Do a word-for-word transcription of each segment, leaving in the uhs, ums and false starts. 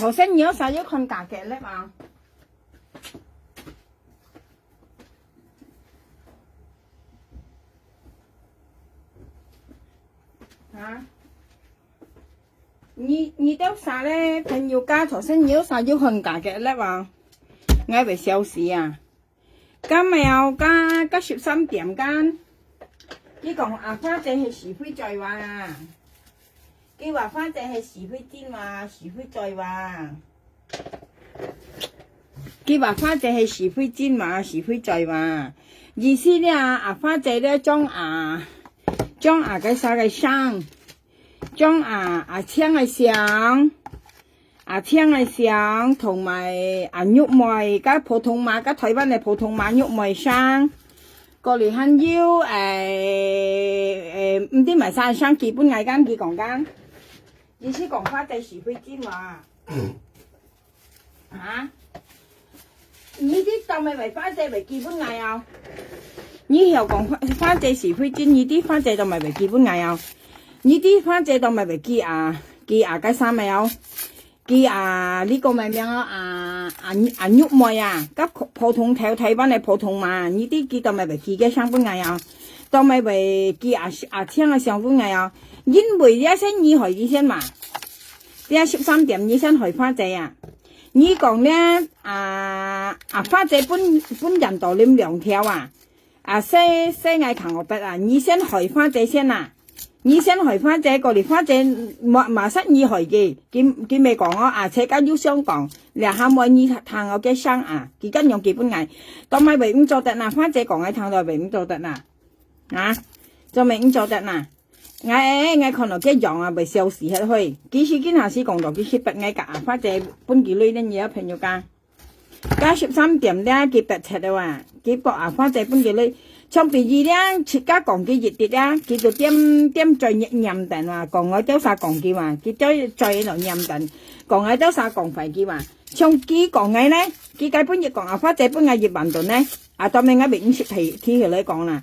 頭先你有啥要看價格咧嘛？啊？你，你兜啥咧？朋友家頭先你有啥要看價格咧嘛？𠊎會笑死啊！ 該苗，該，該十三點間，佢講阿花姐係是非在話啊！佢話花姐係是非真話，是非在話。佢話花姐係是非真話，是非在話。意思咧，阿花姐咧將啊，將啊該啥个聲，將啊，阿青个聲， 阿青个聲，同埋阿玉妹，該普通話，該台灣个普通話玉妹聲，過來還有，誒，誒，毋知麼儕聲寄分𠊎，講佢講講，意思講花姐是非真話。啊？你知做麼个花姐會寄分𠊎啊？你曉講花，花姐是非真，你知花姐做麼个會寄分𠊎啊？你知花姐做麼个會寄啊？寄啊，該啥物啊？ 佢啊，你講麼名啊？啊，啊，啊，玉妹啊，該普，普通台，台灣个普通話，你知佢做麼个會寄个聲分𠊎啊？做麼个會寄啊，阿青个聲分𠊎啊？因為這先你害佢先嘛，這十三點你先害花姐啊！你講咧，啊，啊，花姐分，分人多啉兩條啊！ 啊，細，細𠊎聽我得啊，你先害花姐先啊！你先害花姐，過來花姐，麼，麼儕你害佢，佢，佢乜講哦，啊，自家又想講，這下妹你聽我个聲啊，佢恁樣寄分𠊎，做麼會毋做得啊？花姐講𠊎聽到會毋做得啊？啊？做麼毋做得啊？𠊎，𠊎看到个樣啊，會笑死忒去。其實今下時講到佢去逼𠊎个啊，花姐分佢鐳呢，你个朋友家。 該十三點咧，佢逼切了啊！佢บอก啊，花姐分佢鐳，像比如咧，自家講佢一滴咧，佢就點，點嘴念，念等啊，講𠊎兜儕講佢話，佢嘴，嘴落念等，講𠊎兜儕講壞佢話。像佢講𠊎呢，佢該本日講啊，花姐分𠊎一萬多呢，啊，當然𠊎毋識提，提起來講啦。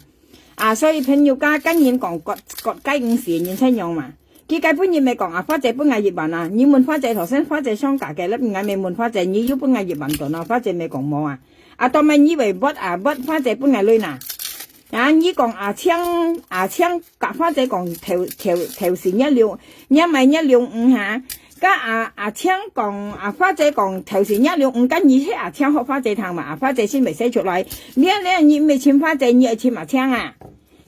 啊，所以朋友家跟人講，割，割雞毋是人生樣嘛。佢該本人乜講啊，花姐分𠊎一萬啊，你問花姐頭先，花姐想價格咧，𠊎乜問花姐，你有分𠊎一萬多啊？花姐乜講無啊。啊，當然你會屈啊，屈花姐分𠊎鐳啊。啊，你講阿青，阿青甲花姐講頭，頭，頭先一六，你買一六五哈， 該阿，阿青講，阿花姐講，頭先一六五，該你係阿青學花姐聽嘛，阿花姐先會寫出來。你啊，你啊，你毋係尋花姐，你愛尋阿青啊。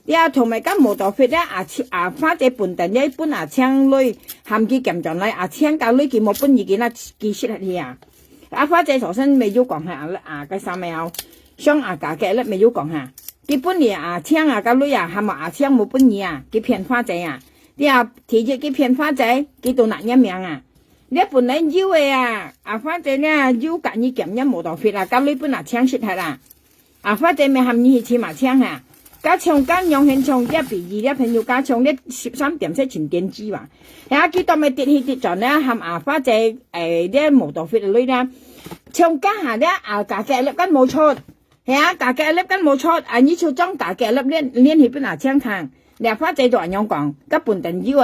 你啊，同埋該無多fit啊，阿青，阿花姐本等你分阿青鐳，喊佢減轉來，阿青該鐳佢無分你，佢那，佢食下去啊。阿花姐頭先乜有講下，啊，該三秒，想阿家个咧乜有講下。佢分你阿青啊，該鐳啊，喊阿青無分你啊，佢騙花姐啊。你啊，第一佢騙花姐，佢都拿你名啊。 你本來有个啊，阿花姐呢，有甲你減也無多fit啊，甲你分阿青食忒啊。阿花姐乜喊你去尋阿青哈，甲像甲樣，很像這比喻，這朋友甲像這十三點是尋電子吧。呀，佢當面跌去跌轉呢，喊阿花姐，誒，這無多fit个鐳呢，像甲下呢，啊，價格粒根無出。 係啊，價格粒根無出，啊，你就將價格粒連，連去分阿青聽。這花姐就恁樣講，甲本等有个，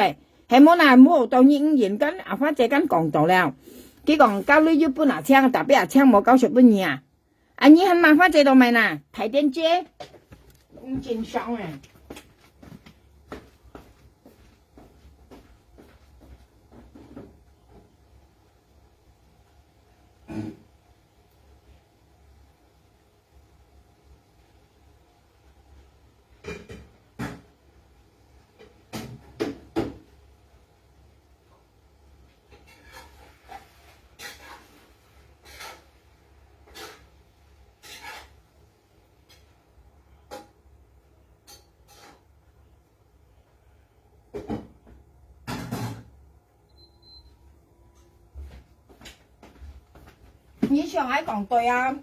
係無啦，無到你五元，跟阿花姐跟講到了。佢講，甲你又分阿青，tapi阿青無交出分你啊。啊，你還罵花姐做麼啦？大點姐，你真傷誒。 你想愛講對啊，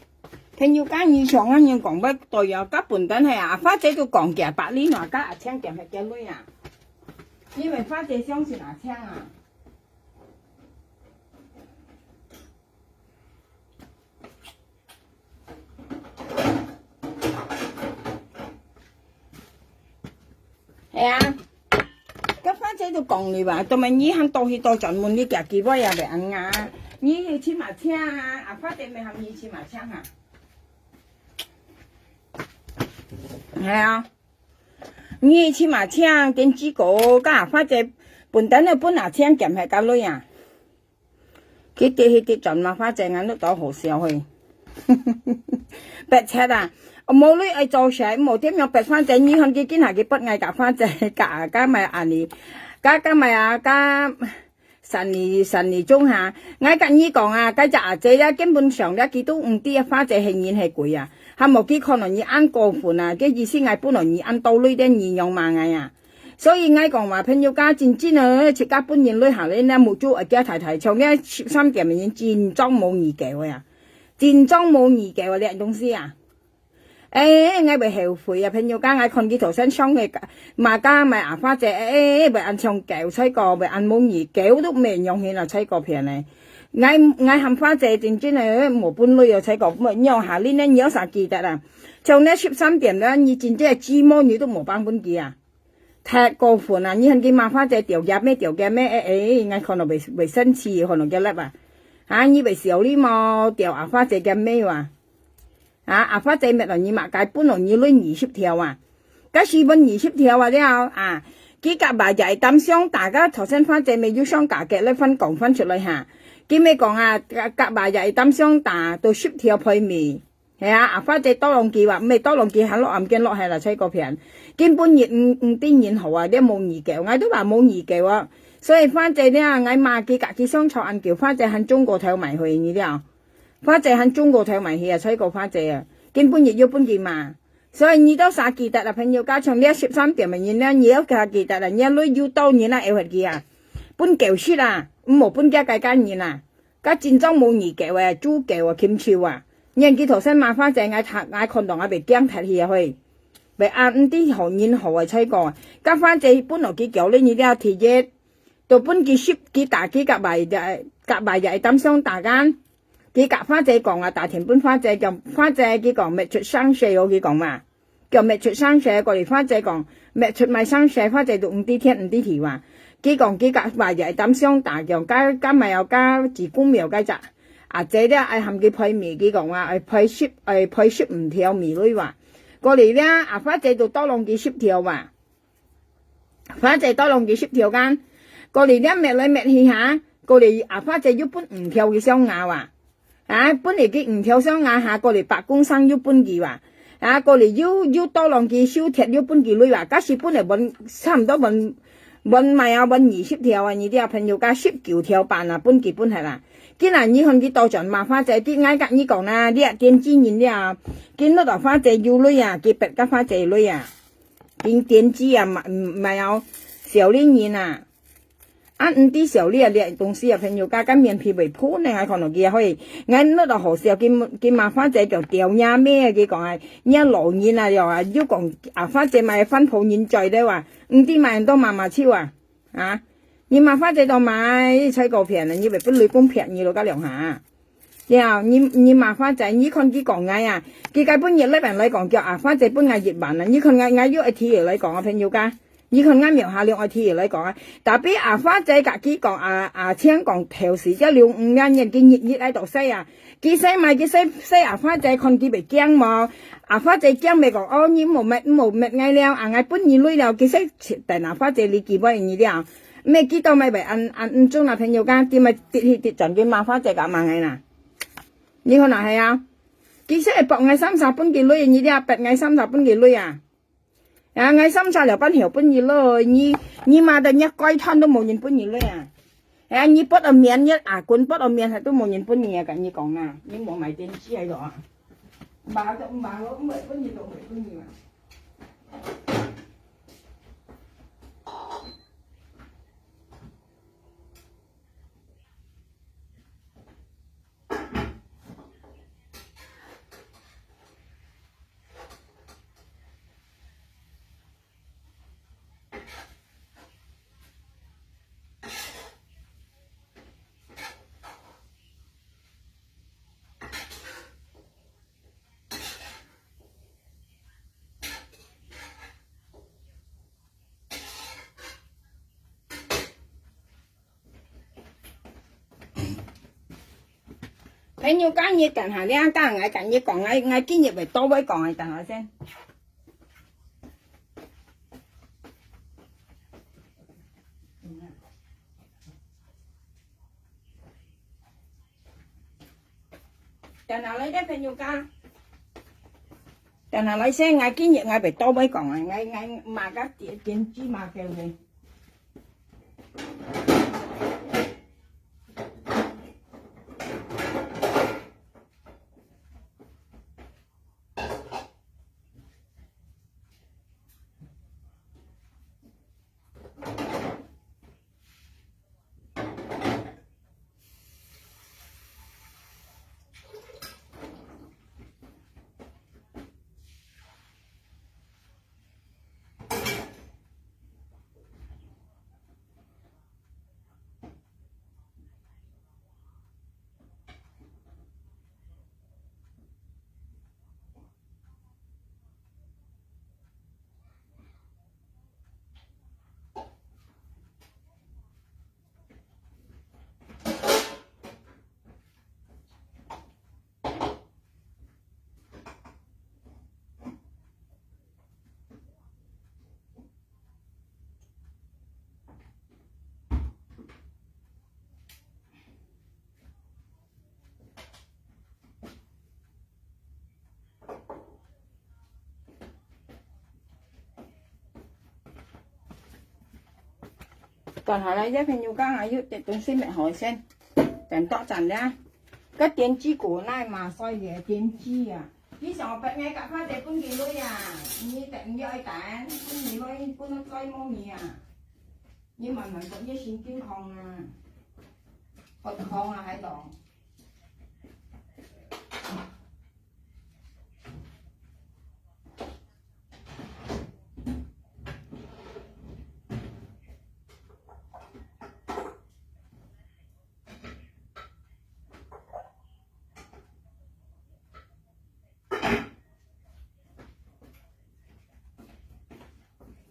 朋友甲你想愛人講毋對啊，甲本等係啊，花姐都講佢百里拿，甲阿青點係幾鐳啊？因為花姐相信阿青啊。 係啊，該花姐都講你吧，都問你還多去多轉問你家己妹也袂恁啊，你有請嘛請啊，阿花姐毋係喊你請嘛請啊？係啊，你請嘛請，電子哥，甲阿花姐本等就本阿請減係甲鐳啊。佢跌去跌轉嘛，花姐眼都當好笑嘿。白賊啊！無鐳愛做事，無點樣白花姐，你看佢今下佢不愛甲花姐，甲甲買阿你，甲甲買啊，甲 三二三二中下，𠊎甲你講啊，該隻阿姐咧，根本上咧，佢都毋知花姐係人係鬼啊，還無佢看到你恁過分啊，該意思𠊎本來你恁多鐳个，你仰罵𠊎啊？所以𠊎講話，朋友家真正啊，自家本人鐳下咧，那目珠會驚大大，像該十三點个人真正無耳狗个啊，真正無耳狗啊，這東西啊！ 欸，𠊎會後悔啊！朋友家，𠊎看佢頭先上个嘛家買阿花姐，欸，會恁像狗才个，會恁無義，狗都毋會用心啊，才个騙呢。𠊎𠊎喊花姐真正个無本鐳哦，才个，仰下你呢？你有啥記得啊？像你十三點了，你真正个雞毛你都無放分佢啊！ 忒過分啊！你喊佢罵花姐掉夾咩掉夾咩？欸欸，𠊎看到會會生氣，看到佢粒啊！啊，你會笑你無？掉阿花姐夾咩哇？啊，阿花姐搣落你罵該本來你鐳二十條啊！該時分二十條啊了啊！佢甲爸也會擔心，大家頭先花姐咪有想家己來翻講翻出來哈！佢咪講啊，甲甲爸也會擔心打到十條配尾。 係啊，阿花姐多浪記話，毋係多浪記還落暗間落係啦，在嗰片。根本人毋毋知人好啊，你無義狗，𠊎都話無義狗啊。所以花姐呢，𠊎罵佢，甲佢相吵恁久，花姐還中國頭埋去你了。花姐還中國頭埋去啊，在嗰花姐啊，根本人又分佢罵。所以你都啥記得啊，朋友家，像你十三點个人呢，你要佢記得啊，你愛鐳有到人啊，愛罰佢啊，分狗食啊，毋好分佢該家人啊。 該真正無義狗啊，豬狗啊，禽獸啊！年紀頭先罵花姐，𠊎讀𠊎看到𠊎會驚踢去啊嘿！會恁毋知好人好个在講，該花姐本來佢狗咧，你了第一，都分佢食，佢打佢甲壞，甲壞也會擔心打間。佢甲花姐講啊，打電分花姐講，花姐佢講，搣出生死哦，佢講嘛。 叫搣出生死，過來花姐講，搣出賣生死，花姐都毋知天毋知地哇。佢講佢甲話也會擔心打講，甲甲賣哦，甲子公廟該隻。阿姐咧，愛喊佢賠米，佢講話，愛賠十，愛賠十五條米鐳哇。過來咧，阿花姐都多浪佢十條哇。花姐多浪佢十條間，過來咧，搣來搣去下，過來阿花姐又分五條佢想咬哇。 啊，本來佢五條想咬下，過來伯公生又分佢哇。啊，過來又又多浪佢收貼又分佢鐳哇，假使本來分差毋多分分賣啊，分二十條啊，你兜朋友家十九條半啊，分佢分忒啦。今仔日看佢倒轉罵花姐，佢𠊎甲你講啦，你啊電子人了，佢落到花姐有鐳啊，佢別甲花姐鐳啊，佢電子啊，賣賣啊，小人人啊。 啊，毋知小李啊，這東西啊，朋友家，甲面皮會破呢，還看到佢啊，嘿，𠊎那都好笑，佢佢罵花姐講掉若咩啊，佢講啊，若老人啊，了啊，又講啊，花姐買番婆人嘴的哇，毋知買很多媽媽手啊，啊，你罵花姐都買，才夠騙啊，你會分雷公騙你咯，甲兩下啊。了，你你罵花姐，你看佢講𠊎啊，佢該本日禮拜來講，叫啊，花姐分𠊎一萬啊，你看𠊎𠊎又愛提來講啊，朋友家。 你看𠊎廟下兩愛提來講啊，tapi阿花姐甲佢講啊，啊，請講頭時只兩五年年佢日日愛到洗啊，佢洗埋佢洗洗阿花姐看佢袂驚無？阿花姐驚袂講，哦，你無搣無搣𠊎了，啊，𠊎分你鐳了，佢洗等阿花姐你幾百你了，毋係幾多咪袂安安安中啊朋友家，佢咪跌去跌轉佢罵花姐甲罵𠊎啦。你看哪係啊？佢洗會博𠊎三十分佢鐳，你了，bet𠊎三十分佢鐳啊？ 啊，𠊎三十條半條分你咯，你你罵到若該攤都無人分你咧啊！哎呀，你不到面，你阿公不到面，還都無人分你啊！甲你講啊，你莫買電視喺度啊！罵都罵咯，毋會分你都毋會分你啊！朋友，今日等下，你等𠊎今日講，𠊎，𠊎今日會到尾講，等下先。等下來个朋友家，等下來先，𠊎今日𠊎會到尾講，𠊎，𠊎，𠊎買个電，電子買个咧。 等下來，這朋友講啊，有點東西沒好先，等多陣咧。个電子股那嘛，所以電子啊，你想白眼甲花姐分佢鐳啊，你等你愛等，分你鐳，分到再摸你啊，你慢慢做，你神經痛啊，很痛啊，還懂。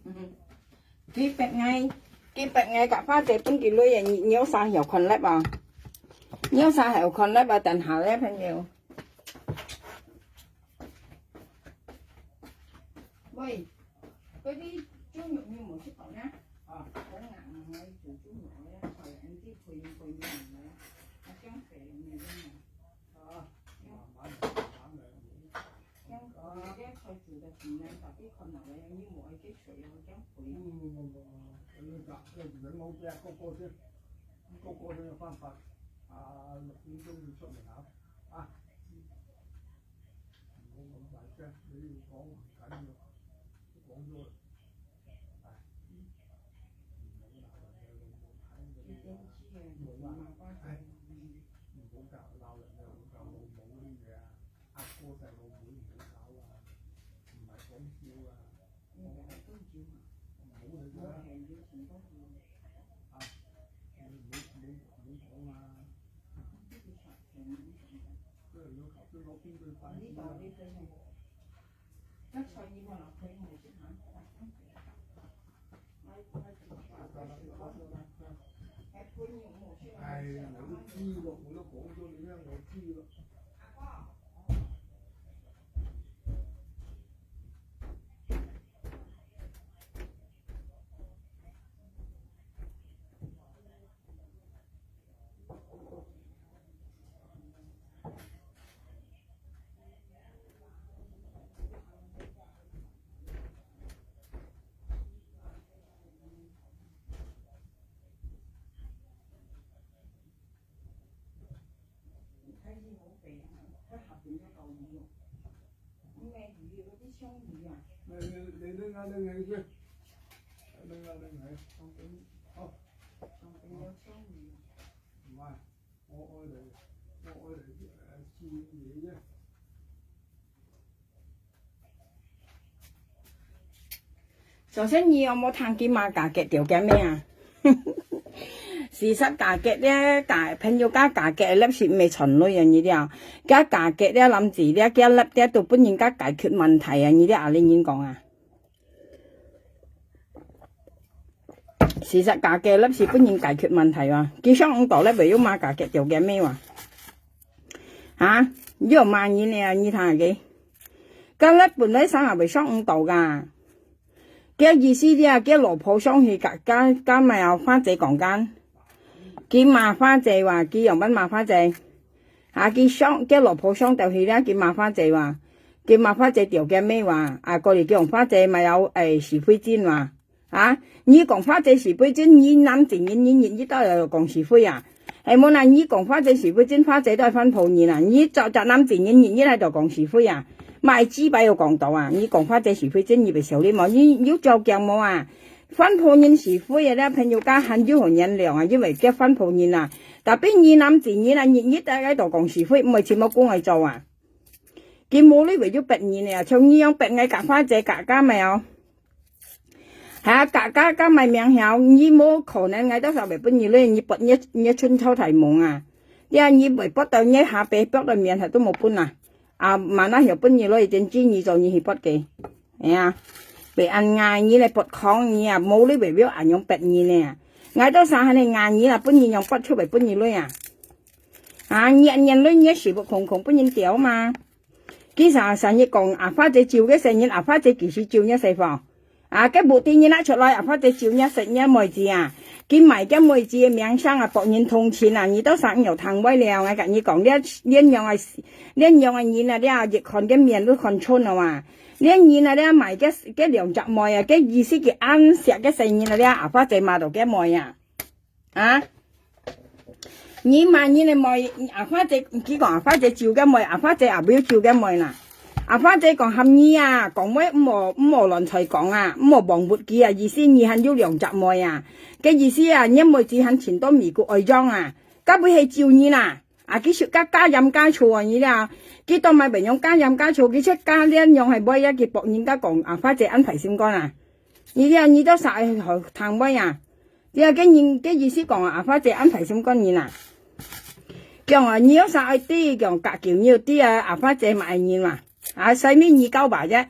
嗯，幾百ngày，幾百ngày甲花姐分佢鐳啊，你，你有啥好看粒啊？你有啥好看粒啊？等下咧，朋友。喂，嗰啲豬肉你有冇食過呢？啊，好硬啊，我做豬肉咧，係唔知配唔配麵咧，我想食麵咧。 啊，慢慢來，慢慢來。像我這菜煮得盡靚，tapi看落來又無愛去炊，我這樣肥。嗯，你講，你講這個個先，個個先有辦法。啊，六點鐘就出門口啊。啊，唔好咁大聲，你要講唔緊要，都講咗啦。 哎呀，我都知咯，我都講咗你啦，我知咯。你，你，你拎下，拎起先。拎下，拎起。好。唔係，我愛嚟，我愛嚟，誒，試嘢啫。 首先，你有無聽見嘛價格條件咩啊？事實價格咧，價，朋友家價格粒是毋係存鐳啊，你了。佢價格咧，諗住咧，佢粒咧都分人家解決問題啊，你了，阿玲人講啊。事實價格粒是分人解決問題啊，佢想毋到咧，會有嘛價格條件咩啊？啊，又罵人呢，你聽下佢。該日本來生也會上毋到个。該意思這，該老婆上去佮，佮，佮麼个花姐講間。佢罵花姐話，佢樣般罵花姐。啊，佢上，該老婆上到去了，佢罵花姐話。佢罵花姐條件咩話，啊，過來講花姐麼个，誒，是非精話。 啊，你講花姐是非精，你男仔人，你日日都愛講是非啊？係無啦，你講花姐是非精，花姐都係番婆人啊，你做隻男仔人，日日都講是非啊？麼个幾擺有講到啊？你講花姐是非精，你會曉得無？你有照鏡無啊？番婆人是非啊，這朋友家還有好原諒啊，因為這番婆人啊，tapi你男仔人啊，日日都愛講是非，毋會尋無工愛做啊？佢無理會有別人啊，像你樣別人佮花姐，佮，佮麼个哦？ 哈，佮，佮，佮麼个名曉，你無可能，𠊎到時候會分你咧，你發你，你春秋大夢啊。這你會發到你下輩發到面，還都無分啊。啊，嘛那曉分你咧，一定知你做你去發个。哎呀，會恁樣，你來發狂，你啊，無你會曉恁樣發你呢。𠊎到時候還係硬你啦，分你樣發出來分你咧啊。啊，你，你咧，你係不空空分人屌嘛。 佢成，成日講阿花姐照个細人，阿花姐幾時照若細貨？啊，該無知你拿出來，阿花姐照若細若妹子啊，佢賣个妹子个名聲啊，博人同情啊，你到時有聽會了，𠊎佮你講，這，這樣个，這樣个人啊，這一看个面都看穿了啊。這人啊，這賣个，个兩隻妹啊，个意思佢恁惜个細人啊，這阿花姐罵到个妹啊。 啊？你罵你个妹，阿花姐，佢講阿花姐照个妹，阿花姐也毋要照个妹啦。阿花姐講喊你啊，講話毋好，毋好亂再講啊，毋好忘物佢啊，意思你還有兩隻妹啊。个意思啊，你妹子還尋到美國愛養啊，該會係照你啦。啊，佢就加，加鹽加醋啊，你啦，佢當買袂用加鹽加醋，佢就加這樣係買啊，佢博人家講阿花姐恁壞心肝啊。你這，你到時愛好聽話啊。 這个人，个意思講啊，阿花姐恁壞心肝人啊。講啊，你有啥愛知，講甲球你有知啊，阿花姐嘛愛人嘛。啊，使乜你搞吧啫？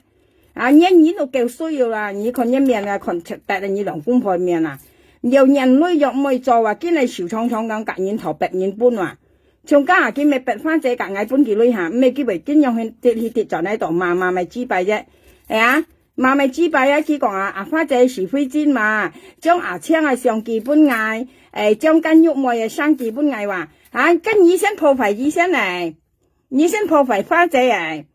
啊，你人都夠衰了啦，你看你面啊，看出得你兩公婆面啊。有年累若妹做啊，今日手長長講甲人頭別人分啊。像今啊，今日別花姐甲𠊎分佢累下，毋係佢會點樣去跌去跌轉來度，罵罵罵幾擺啫。哎呀， 嘛，麼个幾擺啊，佢講啊，阿花姐是非精嘛，將阿青个相機分𠊎，誒，將間玉妹个相機分𠊎話，啊，該你先破壞佢先呢，你先破壞花姐誒，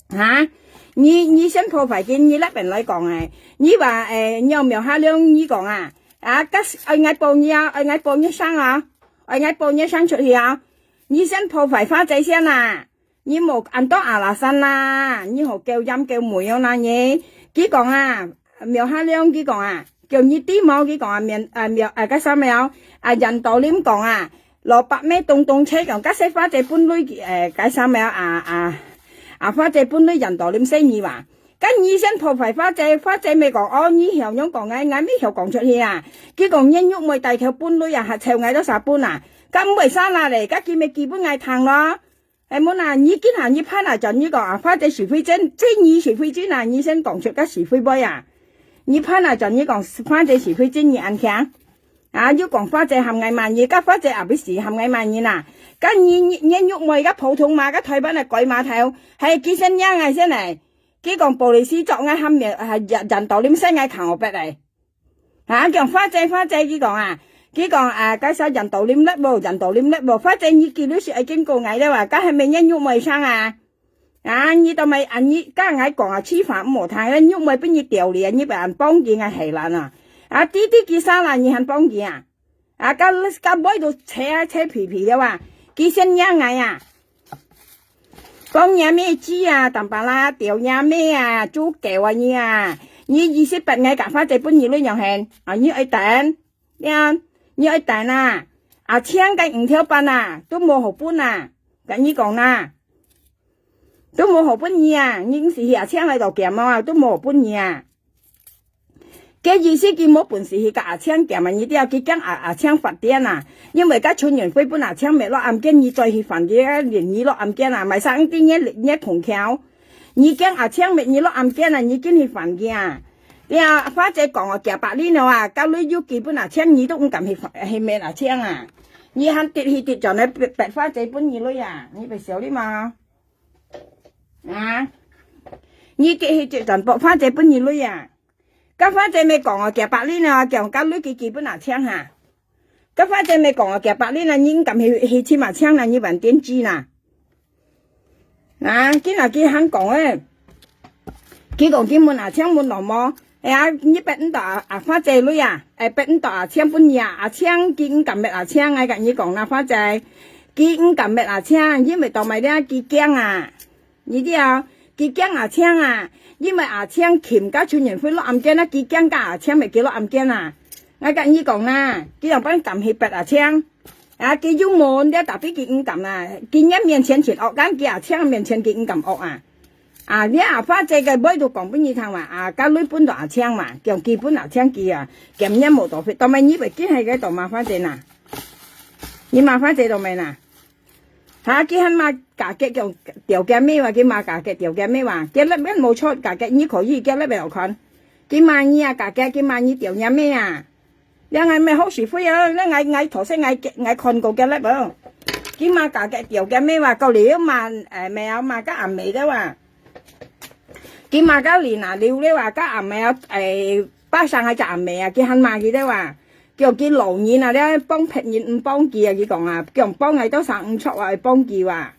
哈？你，你先破壞佢，你那邊來講誒，你話，誒，你有沒有下兩你講啊？啊，該愛𠊎報你啊，愛𠊎報你聲啊，愛𠊎報你聲出去啊，你先破壞花姐先啊！ 你莫恁多阿拉山啦，你好夠鹽夠味哦啦你。佢講啊，苗下亮佢講啊，叫你知無？佢講啊，苗，啊，苗，啊，該啥苗？啊，楊道林講啊，蘿蔔咩東東車講，該細花姐本來，誒，該啥苗？啊，啊，啊，花姐本來楊道林細你話，該你先破壞花姐，花姐咪講，哦，你曉樣講𠊎，𠊎咪曉講出去啊。佢講，你玉妹大頭本來啊，還湊𠊎到啥本啊？該毋會啥啦咧，該佢咪寄分𠊎聽咯。 誒，無啦，你今下你潘啊，轉你講啊，花姐是非精，這你是非精啊，你先講出个是非杯啊。你潘啊，轉你講花姐是非精，你恁強。啊，又講花姐喊𠊎罵你，該花姐也毋係喊𠊎罵你啦。該你，你，你玉妹个普通嘛，該台灣个鬼碼頭，係佢先贏𠊎先來。佢講布里斯捉𠊎喊名，啊，人，人道林使𠊎扛我別來。 啊，講花姐，花姐，佢講啊，佢講啊，該啥楊道林咧無？楊道林咧無？花姐，你幾時係愛警告𠊎咧哇？該係毋係你玉妹聲啊？啊，你都毋係啊，你，該𠊎講啊，欺負毋好聽，你玉妹分你丟咧，你毋還幫佢𠊎係啦喏。啊，弟弟佢啥啦，你還幫佢啊？啊，該，該尾都扯啊，扯皮皮咧哇，佢先贏𠊎啊！ 講若咩雞啊，淡巴拉，釣若咩啊，豬狗啊你啊，你二十八𠊎甲花姐分你你樣形，啊，你愛等，呀，你愛等啊，啊，青个五條半啊，都無好分啊，甲你講啦，都無好分你啊，你毋是去阿青來到鹹啊，都無好分你啊。 該意思佢無本事去甲阿青鹹啊，你知啊，佢驚阿，阿青發癲啊，因為該陳雲輝分阿青滅落案件，你再去犯佢，連你落案件啊，賣生意你，你空橋。你驚阿青滅你落案件啊，你緊去犯佢啊。你啊，花姐講哦，幾百年了啊，到你有基本阿青，你都毋敢去犯，去滅阿青啊。你還跌去跌轉來逼，逼花姐分你鐳啊？你會笑你嗎？啊？你跌去跌轉，逼花姐分你鐳啊？該花姐咪講哦，幾百零啊，講該鐳佢寄分阿青哈。該花姐咪講哦，幾百零啊，你毋敢去，去尋阿青啦，你還點知啦？ 啊，今仔日佢還講誒，佢講佢問阿青問老母，哎呀，你逼毋到阿，阿花姐鐳啊，哎，逼毋到阿青分你啊，阿青佢毋敢搣阿青，𠊎甲你講啦，花姐，佢毋敢搣阿青，因為到尾了佢驚啊，你知啊，佢驚阿青啊，因為阿青尋該邱仁輝落案件啊，佢驚該阿青會佢落案件啊，𠊎甲你講啦，佢樣般敢去逼阿青。 啊，佢有問了，tapi佢毋敢啊。佢若面前盡惡，但佢阿青面前佢毋敢惡啊。啊，你阿花姐个妹都講分你聽嘛，啊，該鐳分到阿青嘛，叫佢分阿青佢啊，今年無到，到尾你會見係个到嘛花姐呐？你罵花姐到尾呐？哈，佢還罵家姐叫條件咩話，佢罵家姐條件咩話，佢那邊無錯，家姐你可以，佢那邊好看。佢罵你啊，家姐，佢罵你條件咩啊？ 這𠊎乜好是非啊，這𠊎，𠊎頭先𠊎，𠊎看過个了無？佢罵家姐條件咩話，到了罵，誒，罵，罵該阿妹个話。佢罵該Lina了了話，該阿妹啊，誒，巴生該隻阿妹啊，佢還罵佢个話，叫佢老人啊，這幫別人毋幫佢啊，佢講啊，叫幫𠊎到生毋著啊，愛幫佢啊。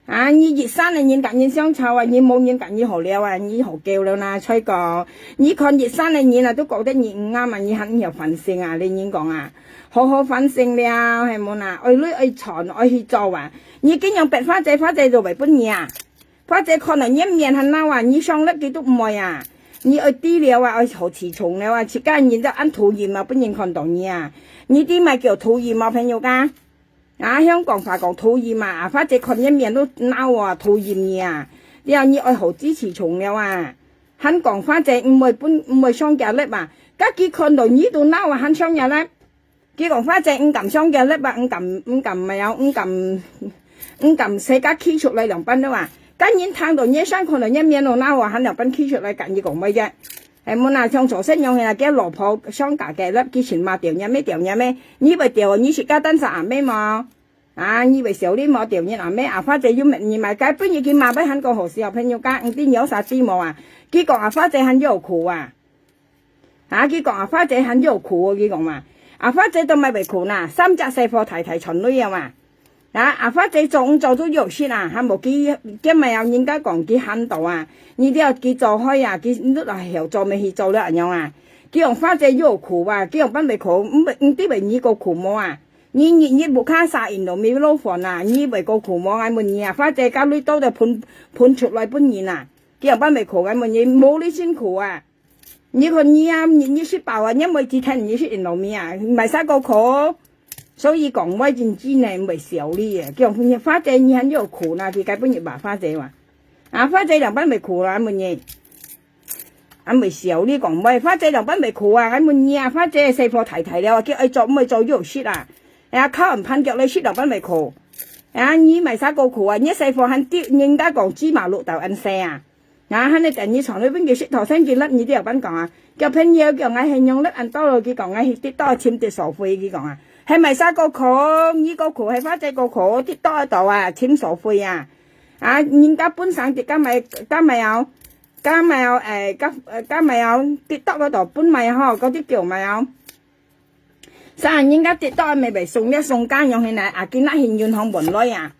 啊，你一山个人甲人相吵啊，你無人甲你好了啊，你好叫了啦，衰哥。你看一山个人啊，都覺得你毋啱啊，你還毋曉反省啊？你人講啊，好好反省了，係無啦？愛鐳愛賺，愛去做啊。你竟然逼花姐，花姐就會分你啊？花姐看到你面還惱啊，你上力佢都毋會啊。你愛知了啊，愛好自重了啊，自家人都恁討厭啊，分人看到你啊。你知麼个叫討厭無，朋友家？ 啊，香港話講討厭嘛，啊，花姐看你面都惱啊，討厭你啊，了你愛好支持重了啊。還講花姐毋會分，毋會上佢粒啊，該佢看到你都惱啊，還上佢粒。佢講花姐毋敢上佢粒啊，毋敢，毋敢，毋敢，毋敢使該企出來兩班了啊。該人聽到你聲，看到你面都惱啊，還兩班企出來甲你講話啫。 係無啦，像昨日樣形啊，佢老婆上家个粒，佢尋罵條命咩條命咩，你會條，你自家單儕阿妹無？啊，你會笑你無條命阿妹，啊，花姐又罵你嘛，該本日佢罵，還講好笑，朋友家，毋知你有啥知無啊？佢講啊，花姐還有苦啊。啊，佢講啊，花姐還有苦，佢講嘛，啊，花姐都毋會苦啦，三隻細貨大大賺鐳啊嘛。 啊，阿花姐做毋做都有食啊，還無佢，佢毋係人家講佢喊到啊，你了佢做開啊，佢都係曉做，毋係去做了恁樣啊。佢講花姐有苦啊，佢講分你苦，毋，毋知會你个苦無啊？你日日屋下儕人都毋落飯啊，你會个苦無？𠊎問你啊，花姐家裡多得分，分出來分人啊，佢講分你苦，𠊎問你，無你辛苦啊。 你看你啊，你，你食飽啊，你毋會只聽你食人老面啊，賣啥个苦？所以講，𠊎真正呢，毋會笑你啊。叫你花姐，你還有苦呢，佢該本日罵花姐哇。啊，花姐兩班會苦啦，問你。啊，毋會笑你講，喂，花姐兩班會苦啊，𠊎問你啊，花姐細貨大大了，叫愛做，毋會做又食啊。哎呀，靠人盤腳來食兩班會苦。啊，你賣啥个苦啊？你細貨還跌，人家講芝麻綠豆恁細啊。 啊，恁呢等你床裡分佢食頭先佢粒，你都有分講啊。叫朋友叫𠊎係用粒恁多咯，佢講𠊎係跌倒尋跌所費，佢講啊。係賣啥个苦？你个苦係花姐个苦，跌倒到啊，尋所費啊。啊，人家本身跌，敢賣，敢賣哦，敢賣哦，誒，敢，誒，敢賣哦，跌倒嗰度本賣吼，嗰啲叫賣哦。 啥人家跌倒乜會送了送家樣形來，啊，今仔去銀行換來啊。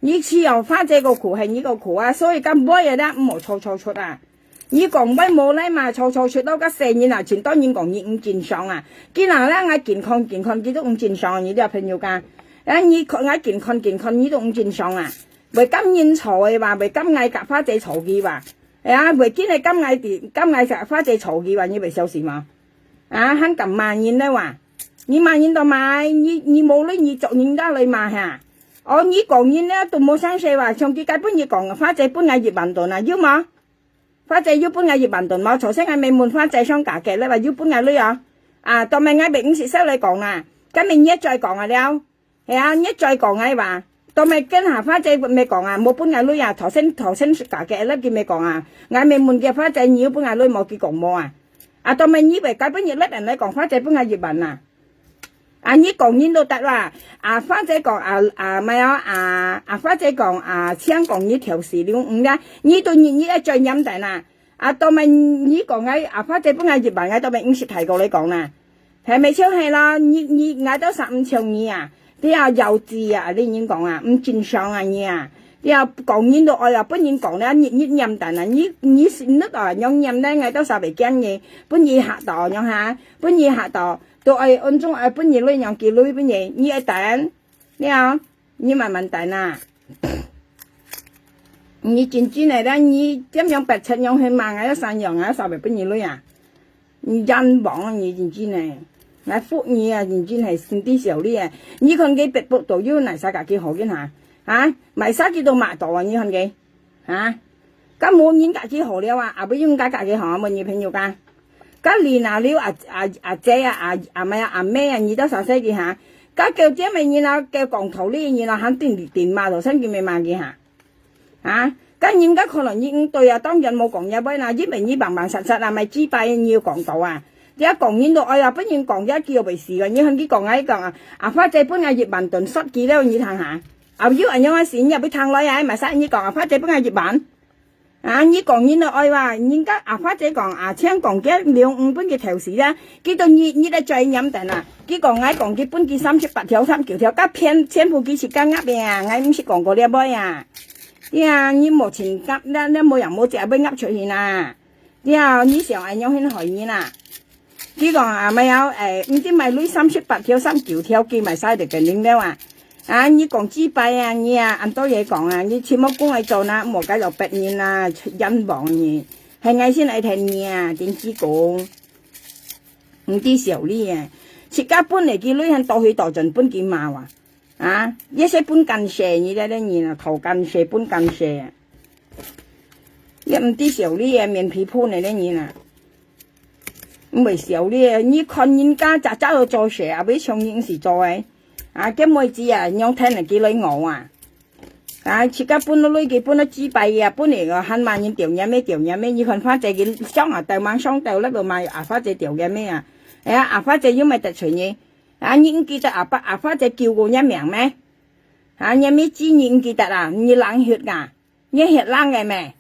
你只有花姐个苦係你个苦啊，所以該尾仔咧，毋好吵吵出啊。你講尾無咧嘛，吵吵出到該細人啊，盡多人講你毋正常啊。今仔咧，𠊎近看近看，佢都毋正常啊，你這朋友家。啊，你看𠊎近看近看，你都毋正常啊。會感人吵个話，會感𠊎甲花姐吵佢話。哎呀，會緊个感𠊎，感𠊎甲花姐吵佢話，你會笑死嗎？ 啊，還敢罵人了哇？你罵人到嘛？你，你無理，你捉人家來罵哈？哦，你講人了都無聲勢哇，像佢該本日講，花姐分𠊎一萬盾啊，有無？花姐有分𠊎一萬盾無？頭先𠊎咪問花姐上家个了哇，有分𠊎鐳啊？啊，到尾𠊎咪毋識笑來講啊，該明日再講啊了。 係啊，你再講𠊎話，到尾跟下花姐咪講啊，無分𠊎鐳啊，頭先，頭先家个粒佢咪講啊，𠊎咪問佢花姐，你有分𠊎鐳無？佢講無啊。啊，到尾你會該本日粒人來講，花姐分𠊎一萬啊。啊，你講人都得啦。啊，或者講啊，啊，毋係哦，啊，啊，或者講啊，請講你條事了，嗯呀，你都你你愛轉念等啊。啊，到尾你講个啊，或者分𠊎一萬，𠊎到尾毋識大過來講啦。係咪就係咯？你你𠊎都三五千你啊，你啊幼稚啊，你人講啊，毋正常啊你啊，你啊講人都愛啊，分人講了，你你念等啊，你你心裡啊，樣念呢，𠊎都稍微驚你，分你嚇到，樣哈，分你嚇到。 都愛恩種愛分你鐳，讓佢鐳分你，你愛等，了，你慢慢等啊。你真正个啦，你點樣白賊樣去罵啊，要三樣啊，三百分你鐳啊。你冤枉啊，你真正个，來服你啊，真正係心地小利啊。你看佢白白都有，哪儕甲佢好个哈？啊，買啥佢都買到啊，你看佢。 哈？該無人甲佢好了啊，也毋用該甲佢好啊，問你朋友講。該你那了啊，啊，啊姐啊，啊，阿妹啊，阿妹啊，你到啥世紀哈？該叫姐妹人啊，叫講道理人啊，還頂頂罵到神經病罵佢哈？啊？該人家看到你毋對啊，當然無講也會啦，因為你慢慢實實啊，賣雞排你有講到啊。這講人都愛啊，分人講也叫袂死啊，你看佢講啊，佢講啊，啊，花姐分啊一萬噸殺佢了，你聽下。 啊，有恁樣个事，你也會聽來啊，買啥你講啊，花姐分𠊎一萬。啊，你講人都愛哇，人家啊，花姐講啊，請講佢兩五分个頭時啦，佢都你你來嘴念等啊，佢講𠊎講佢分佢三十八條、三十九條，甲騙全部佢自家鴨个啊，𠊎毋識講過了尾啊。對啊，你無錢鴨，那那無樣無隻會鴨出去啦。對啊，你想恁樣很害人啊。 佢講啊，買啊，誒，毋知買鐳三十八條、三十九條，佢買晒就肯定了啊。啊，你講幾擺啊，你啊，恁多嘢講啊，你全部講來做啦，莫該落別人啊，冤枉你，係𠊎先來聽你啊，電子公，毋知小利啊，自家本來佢鐳還倒去倒轉分佢罵啊，啊，一些分奸細，你這個人啊，討奸細，分奸細啊，也毋知小利啊，面皮薄呢，這人啊。 毋會笑你，你看人家隻隻都做事，也毋像你毋識做个。啊，這妹子啊，仰聽人佢來戇啊？啊，自家分到鐳佢分到幾擺啊，分你个還罵人掉眼尾掉眼尾，你看花姐佢想啊，鬥猛想鬥，那個罵阿花姐掉眼尾啊。哎呀，阿花姐又毋係得罪你，啊，你毋記得阿爸阿花姐救過你命咩？啊，你毋知你毋記得啊？你冷血啊？ 你血冷个咩？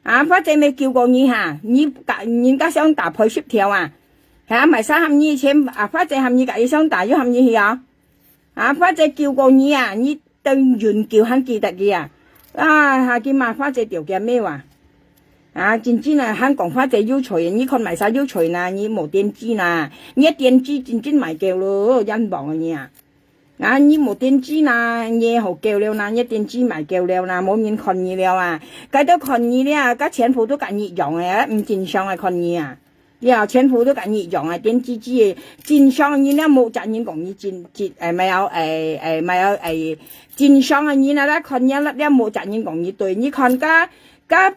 啊，花姐無救過你哈，你甲人家想打賠十條啊？哈，買衫喊你錢，啊，花姐喊你甲佢想打，又喊你去啊？啊，花姐救過你啊，你等永久還記得佢啊？啊，哈，佢罵花姐條件咩哇？啊，真正啊，還講花姐有罪，你看買衫有罪啦，你無電子啦，你電子真正賣夠咯，冤枉啊你啊！ 啊，你無電子啦，你好夠了啦，你電子賣夠了啦，無人看你了啊。該都看你了，該全部都甲你用个，毋正常个看你啊。了，全部都甲你用个，電子機个，正常个人了，無隻人講你真，真，誒，毋係，誒，誒，毋係，誒，正常个人啊，來看你了，了，無隻人講你對。你看該，該，誒，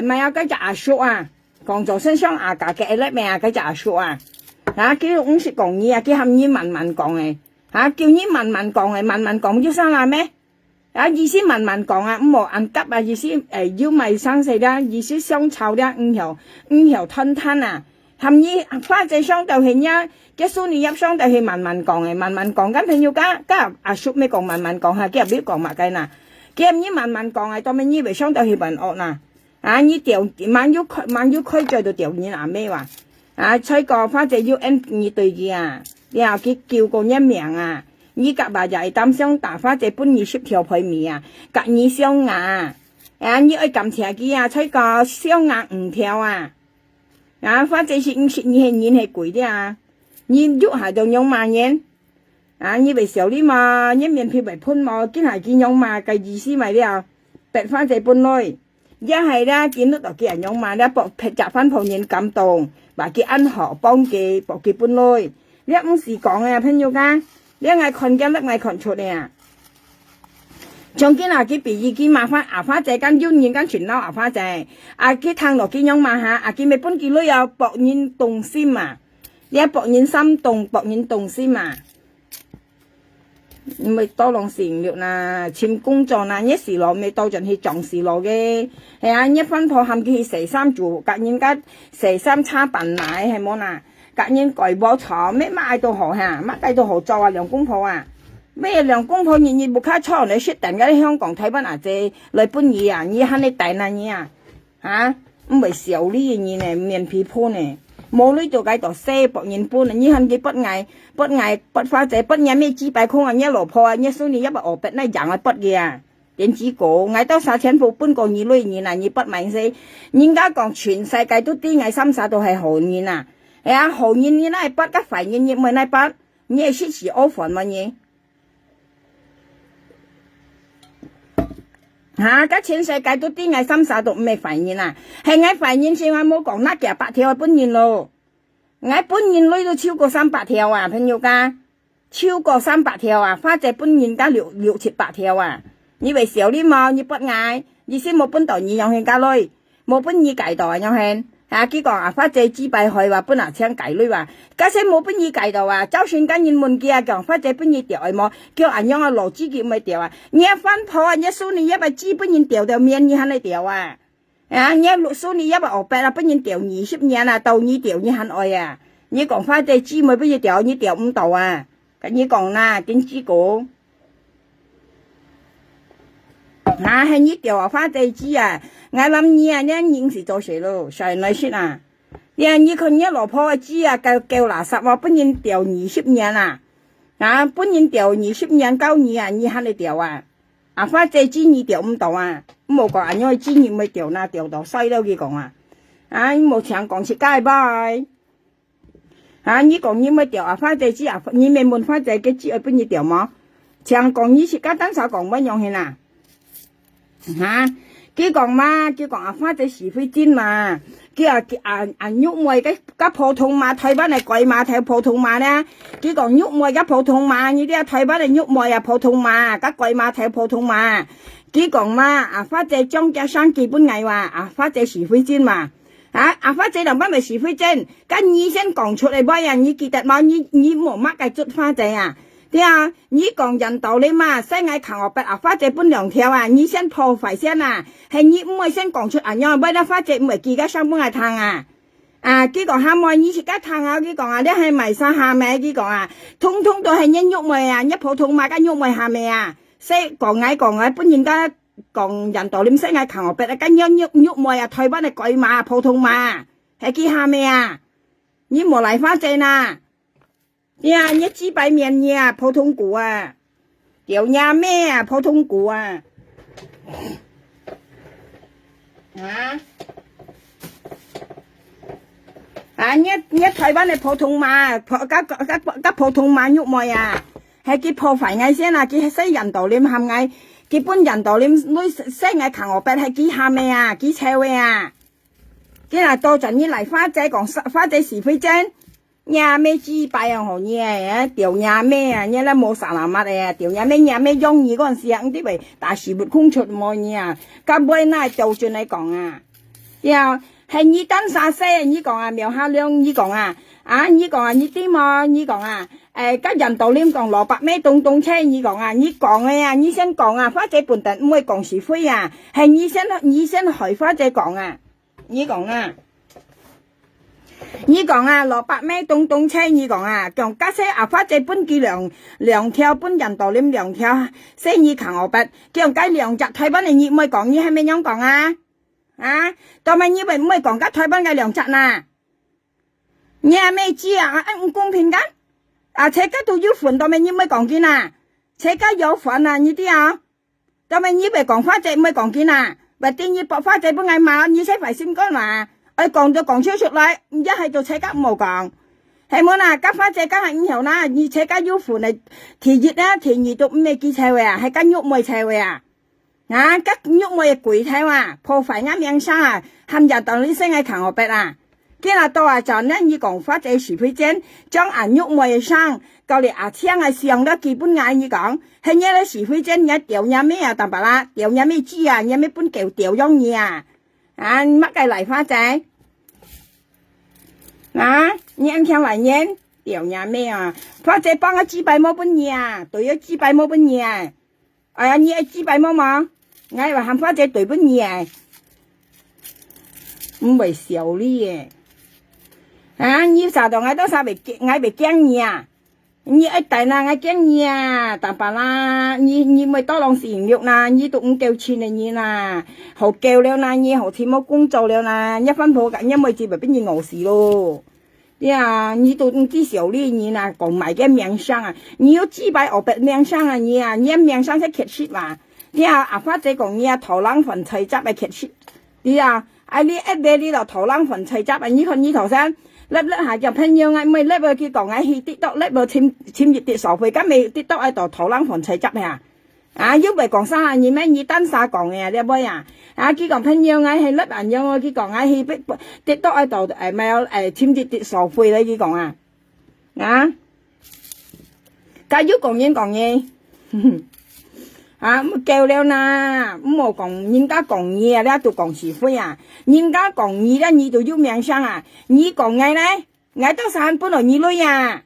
毋係，該隻阿叔啊，講做身上啊，甲个，誒，咩啊，該隻阿叔啊。啊，佢毋識講你啊，佢喊你慢慢講个。 啊，叫你慢慢講誒，慢慢講有啥啦咩？啊，意思慢慢講啊，毋好恁急啊，意思，誒，又毋係生死啦，意思想吵啦，毋曉，毋曉吞吞啊。喊你花姐上到去呀，結束你也上到去慢慢講誒，慢慢講，跟朋友甲，甲阿叔乜講慢慢講哈，佢也毋講麼个啦。佢喊你慢慢講誒，當面你會上到去問惡啦。 啊，你掉，慢又開，慢又開嘴都掉人阿妹哇。啊，再過花姐又恩你對佢啊，了佢救過你命啊，你甲爸也會擔心打花姐分你十條賠米啊，甲你相牙啊。啊，你愛感謝佢啊，再過相牙五條啊。啊，花姐是毋識你係人係鬼的啊，你又還在仰罵人。 啊，你會笑你嘛，你面皮會噴嘛，今下佢仰罵个意思嘛了，白花姐分鐳。也係啦，今日到佢啊仰罵了，博，別隻番婆人感動，話佢恁好，幫佢，博佢分鐳。這毋是講个，朋友啊，這𠊎看見了，𠊎看出个啊。像今下佢比喻佢罵花，阿花姐，敢有人敢尋到阿花姐？啊，佢聽到佢仰罵哈，啊，佢乜分佢鐳啊，博人動心嘛。這博人心動，博人動心嘛。 毋會多浪性慾啦，尋工作啦，你死咯，毋係多轉去撞死咯个。係啊，你番婆喊佢去洗衫煮，甲人家洗衫、炒飯來，係無啦？甲人改無錯，乜麼个都好哈，麼个都好做啊，兩公婆啊。乜兩公婆日日屋下坐來食等个香港、台灣阿姐來分你啊，你還你等啊你啊？啊，毋會笑你个人呢，面皮薄呢。無鐳做該度洗，博人分啊，你還佢博𠊎，博𠊎，博花姐，博你咩幾百空啊，你老婆啊，你孫女也不學別那樣啊，博个啊。 電子哥，𠊎兜三千步分過你鐳人啊，你不明事。人家講全世界都知𠊎三儕都係好人啊。哎呀，好人你哪會捌，該壞人你毋會哪會捌？你係食屎屙飯無你？哈，該全世界都知𠊎三儕都毋係壞人啊。係𠊎壞人先，𠊎無講拿幾百條分人咯。 𠊎分人鐳都超過三百條啊，朋友家，超過三百條啊，花姐分人家六，六七百條啊。你會笑你無？你分𠊎，你先無分到你樣形个鐳，無分你計到啊樣形。啊，佢講啊，花姐幾擺害話分阿青計鐳啊，假使無分你計到啊，朝晨間人問佢啊，講花姐分你調个無？叫恁樣啊，老子佢毋會調啊。你啊，番婆啊，你孫女也把雞分人調調面，你還來調啊？ 啊，你孫女也不學別啊，分人調二十年啊，到你調你還愛啊。你講花姐姊妹分你調，你調毋到啊。跟你講啦，電子哥。啊，係你調啊，花姐姊啊，𠊎諗你啊，你人是做事咯，衰來食啊。你啊，你看你老婆个姊啊，夠，夠垃圾啊，分人調二十年啊。啊，分人調二十年到你啊，你還來調啊？ 啊，花姐姊你調毋到啊，莫講恁樣姊你毋會調啦，調到衰了佢講啊。啊，你莫淨講自家个啵。啊，你講你毋會調啊，花姐姊啊，你免問花姐个姊愛分你調無？淨講你自家單儕講毋會樣形啊。哈，佢講嘛，佢講啊，花姐是非精嘛，佢啊，啊，啊，玉妹个，个普通嘛，台灣个改嘛，頭普通嘛呢。 佢講玉妹个普通嘛，你這台灣个玉妹啊普通嘛，个改嘛頭普通嘛。佢講嘛，啊，花姐將佢生佢分𠊎哇，啊，花姐是非精嘛。啊，啊，花姐兩擺咪是非精，該你先講出來，無呀，你記得無？你，你無麼个捉花姐啊？對啊，你講人道理嘛，使𠊎扛學別啊，花姐分兩條啊，你先破壞先啊，係你毋會先講出恁樣，無得花姐毋會記个聲分𠊎聽啊。 啊，佢講蝦妹，你自家聽啊，佢講啊，這係賣衫蝦妹，佢講啊，通通都係你玉妹啊，你普通嘛，个玉妹蝦妹啊，使講𠊎講𠊎，分人家講人道理，使𠊎扛學別，个玉，玉，玉妹啊，台灣个改嘛，普通嘛，係佢蝦妹啊，你莫賴花姐啦。 呀，你雞排面你啊，普通股啊，掉你咩啊，普通股啊。啊？啊，你，你台灣个普通嘛，普，个，个，个普通嘛，玉妹啊，係佢破壞𠊎先啊，佢使人道理陷𠊎，佢分人道理，你使，使𠊎扛學別，係佢蝦妹啊，佢臭个啊。佢若多轉你賴花姐講，花姐是非精。 若咩雞排啊，吼，你啊，掉若咩啊，你啦無salamat个啊，掉若咩，若咩用你嗰陣時啊，你知袂？打死不空出無你啊，甲尾那調轉來講啊，呀，係你單儕細，你講啊，苗下亮，你講啊，啊，你講啊，你知無？你講啊，誒，甲人道理講蘿蔔咩東東青，你講啊，你講个啊，你先講啊，花姐本等毋會講是非啊，係你先，你先害花姐講啊。 你講啊，你講啊，蘿蔔咩東東青，你講啊，講假使阿花姐分佢兩，兩條，分人道理兩條，使你扛學別，講該兩隻台灣个你毋會講，你係咩樣講啊？啊，做麼你會毋會講該台灣个兩隻啦？你阿妹知啊，啊，毋公平个，啊，自家都有份，做麼你毋會講佢啦？自家有份啊，你知啊？ 做麼你會講花姐毋會講佢啦？或者你博花姐分𠊎罵，你使壞心肝嘛？愛講就講出出來，一係就自家毋好講。係無啦？甲花姐講下以後啦，你自家有份个，第一啦，第二都毋係佢臭个啊，係甲玉妹臭个啊。啊，甲玉妹个鬼臭啊，破壞𠊎名聲啊，喊人當你生个扛學別啊。 今日到啊，就恁樣你講花姐是非精，將阿玉妹个聲，到你阿青个相了寄分𠊎，你講，係你个是非精，你掉若咩啊，淡白啦，掉若咩子啊，你咩分狗掉樣你啊？啊，你麼个來花姐？啊，你恁聽話人，掉若咩啊？花姐幫个雞排無分你啊，對个雞排無分你啊？ 哎呀，你愛雞排無嘛？𠊎會喊花姐對分你誒，毋會笑你誒。啊，你啥到𠊎到啥會驚，𠊎會驚你啊？你愛等啊，𠊎驚你啊，大伯啦，你，你莫多浪費人力啦，你都毋夠錢个人啦，好夠了啦，你好尋無工作了啦，你番婆佮你妹子會分你餓死咯。對啊，你都毋知小麗人啊，講賣个名聲啊，你有幾擺烏白名聲啊你啊，你个名聲係缺失嘛。對啊，阿花姐講你啊，討人歡菜汁个缺失。對啊，啊你一來你就討人歡菜汁啊，你看你頭先，粒粒下叫朋友，𠊎妹粒仔佢講𠊎去TikTok，粒仔尋，尋一滴所費，敢會TikTok愛到討人歡菜汁啊？啊，又毋係講啥，你咩，你單儕講个啊，這尾啊。啊，佢講朋友，𠊎係粒恁樣哦，佢講𠊎去TikTok愛到，誒，買，誒，尋一滴所費咧，佢講啊。啊，該又講人講人。啊，毋夠了啦，毋好講人家講你啊，這都講是非啊。人家講你咧，你都有名聲啊。你講𠊎咧，𠊎到時還分到你鐳啊。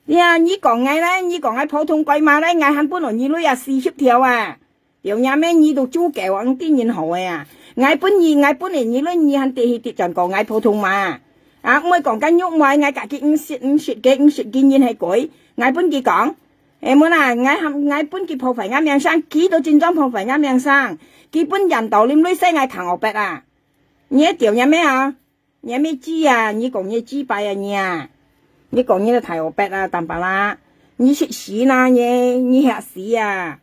呀，你講𠊎咧，你講𠊎普通鬼馬咧，𠊎還分到你鐳啊，四十條啊。 有影咩？你都豬狗啊，毋知人好个啊！𠊎分你，𠊎分你，你論你還得去得轉過𠊎普通嘛？啊，毋會講該肉麻，𠊎家己毋食，毋食个，毋食个人係鬼，𠊎分佢講。誒，無啦，𠊎還，𠊎分佢破壞𠊎名聲，佢都真正破壞𠊎名聲，佢分人道林雷使𠊎扛烏白啊！你會丟人咩啊？ 你乜知啊？你講你知敗啊你啊？你講你个大烏白啊，淡白啦！你食屎啦你！你嚇死啊！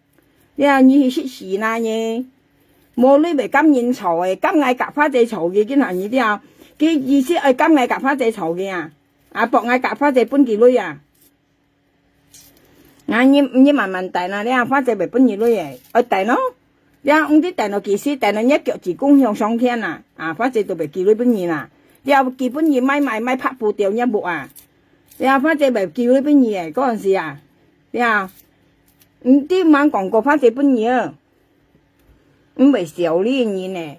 呀，你去食屎啦你！無鐳會甘人坐个，甘𠊎佮花姐坐个，今下你知啊？佢意思愛甘𠊎佮花姐坐个啊！啊，博𠊎佮花姐分佢鐳啊！ 啊，你，你慢慢等啊，這花姐會分你鐳个，愛等哦。這毋知等到幾時，等到你腳趾公向上天啊，啊，花姐都會寄鐳分你啦。這寄分你買賣，買拍布條你屋啊。這花姐會寄鐳分你个，該陣時啊，這，毋知吂講過花姐分你啊。 毋會笑你个人呢。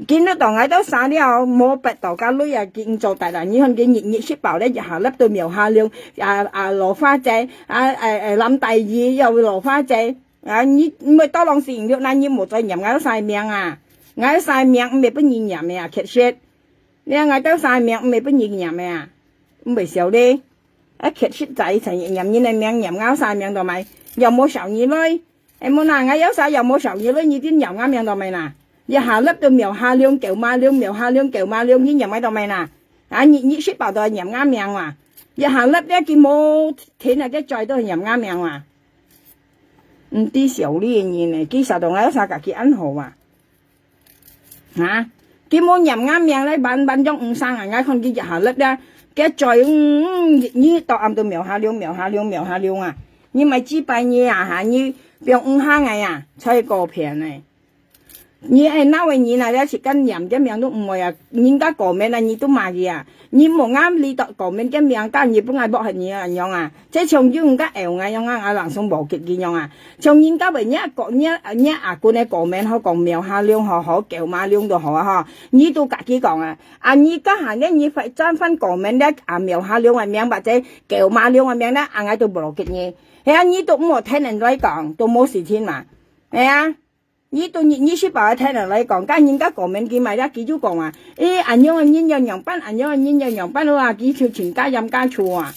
今日到𠊎兜儕了，無捌到該鐳啊，佢毋做得啦。你看佢日日食飽咧，一下粒到廟下龍，啊，啊，老花姐，啊，誒，誒，林大姨又老花姐，啊，你，你莫多浪費人力，那你莫再念𠊎兜儕名啊！𠊎兜儕名毋係分你念个啊，確實。你看𠊎兜儕名毋係分你念个啊，毋會笑你。啊，確實在在念人个名，念𠊎兜儕名做麼个？又無笑你鐳。 誒，無啦，𠊎有儕又無笑你鐳，你定念𠊎名做麼个啦？一下粒到廟下龍，狗馬龍，廟下龍，狗馬龍，你念𠊎做麼个啦？啊，你，你食飽都念𠊎名哇！一下粒了，佢無停啊，佢嘴都念𠊎名哇！毋知笑你个人呢，佢曉得𠊎有儕佮佢恁好啊！ 哈？佢無念𠊎名咧，萬萬種毋生啊！𠊎看佢一下粒咧，佢嘴，嗯，嗯，日日到暗到廟下龍，廟下龍，廟下龍啊！你莫知敗你啊，哈，你放毋下𠊎啊，才過騙呢！你愛鬧个人啊，這時間念个名都毋會啊，人家過面啊，你都罵佢啊！ 你無恁理到過面个名，該日分𠊎剝忒你啊，恁樣啊？這像有人家摎𠊎樣啊，𠊎人生無結佢樣啊。像人家為若個，若，若阿公个過面好講廟下龍好，好狗馬龍都好啊，吼。你都佮佢講啊，啊，你該下呢，你會轉翻過面咧，啊，廟下龍个名或者狗馬龍个名咧，啊，𠊎都無結你。係啊，你都毋好聽人來講，都無事情嘛。係啊。 你都日日食飽个聽人來講，該人家過面佢買了，佢就講啊，誒，恁樣个人要仰般，恁樣个人要仰般，哇，佢就全家冤家厝啊！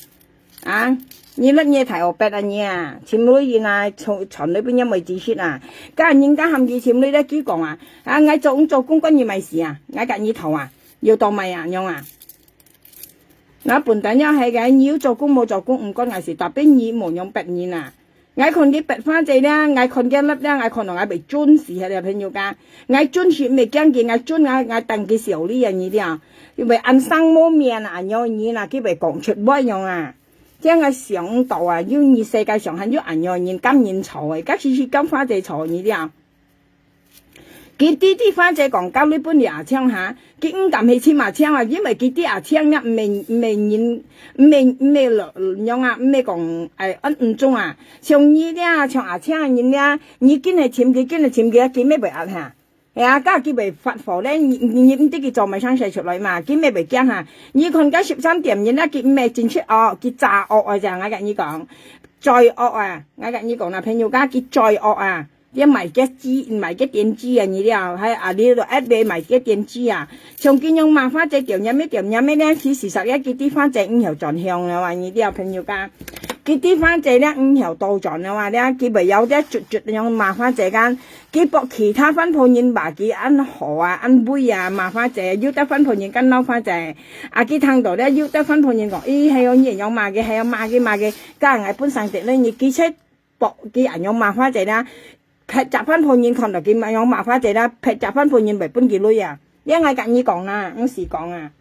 啊，你摎你大烏白啊你啊，尋鐳人啊，傳，傳鐳分你妹子食啊！該人家喊佢尋鐳咧，佢講啊，啊，𠊎做，做公關你買事啊，𠊎佮你討啊，有當買啊，恁樣啊！那本來要係个，你有做工無做工，毋關𠊎事，tapi你無用逼人啊！ 𠊎看佢白花姐咧，𠊎看佢粒咧，𠊎看到𠊎會顫死忒了，朋友家。𠊎顫死毋係驚佢，𠊎顫啊，𠊎等佢笑你啊，你知啊？因為恁生無面啊，恁樣你啊，佢會講出話樣啊。這𠊎想毋到啊，有你世界上還有恁樣人甘人坐个，該時時甘花姐坐，你知啊？ 佢知知花姐講交鐳分你阿昌下，佢毋敢去尋阿昌啊，因為佢知阿昌呢，毋係，毋係人，毋係，毋係樣啊，毋係講，誒，恁，恁種啊。像你這，像阿昌个人呢，你緊去尋佢，緊去尋佢，佢乜會壓下。係啊，該佢會發火咧，你，你，你毋知佢做麼个生事出來嘛，佢乜會驚下。你看該十三點人啊，佢毋係真識惡，佢詐惡啊，這𠊎佮你講，最惡啊，𠊎佮你講啦，朋友家，佢最惡啊。這買个機，買个電機啊，你了，還啊，你就一味買个電機啊。像佢樣嘛，花姐掉眼尾，掉眼尾咧，其實實在佢對花姐毋曉轉向了啊，你了，朋友家。佢對花姐咧，毋曉倒轉了啊，咧，佢袂曉咧，卒卒樣嘛，花姐間，佢博其他番婆人話佢恁好啊，恁威啊，嘛，花姐，有得番婆人敢鬧花姐。啊，佢聽到咧，有得番婆人講，咦，係哦，你樣罵佢，係哦，罵佢，罵佢，該𠊎本身得了，你其實 博佢恁樣罵花姐啦，別隻番婆人看到佢恁樣罵花姐啦，別隻番婆人會分佢鐳啊。這𠊎甲你講啦，毋使講啊。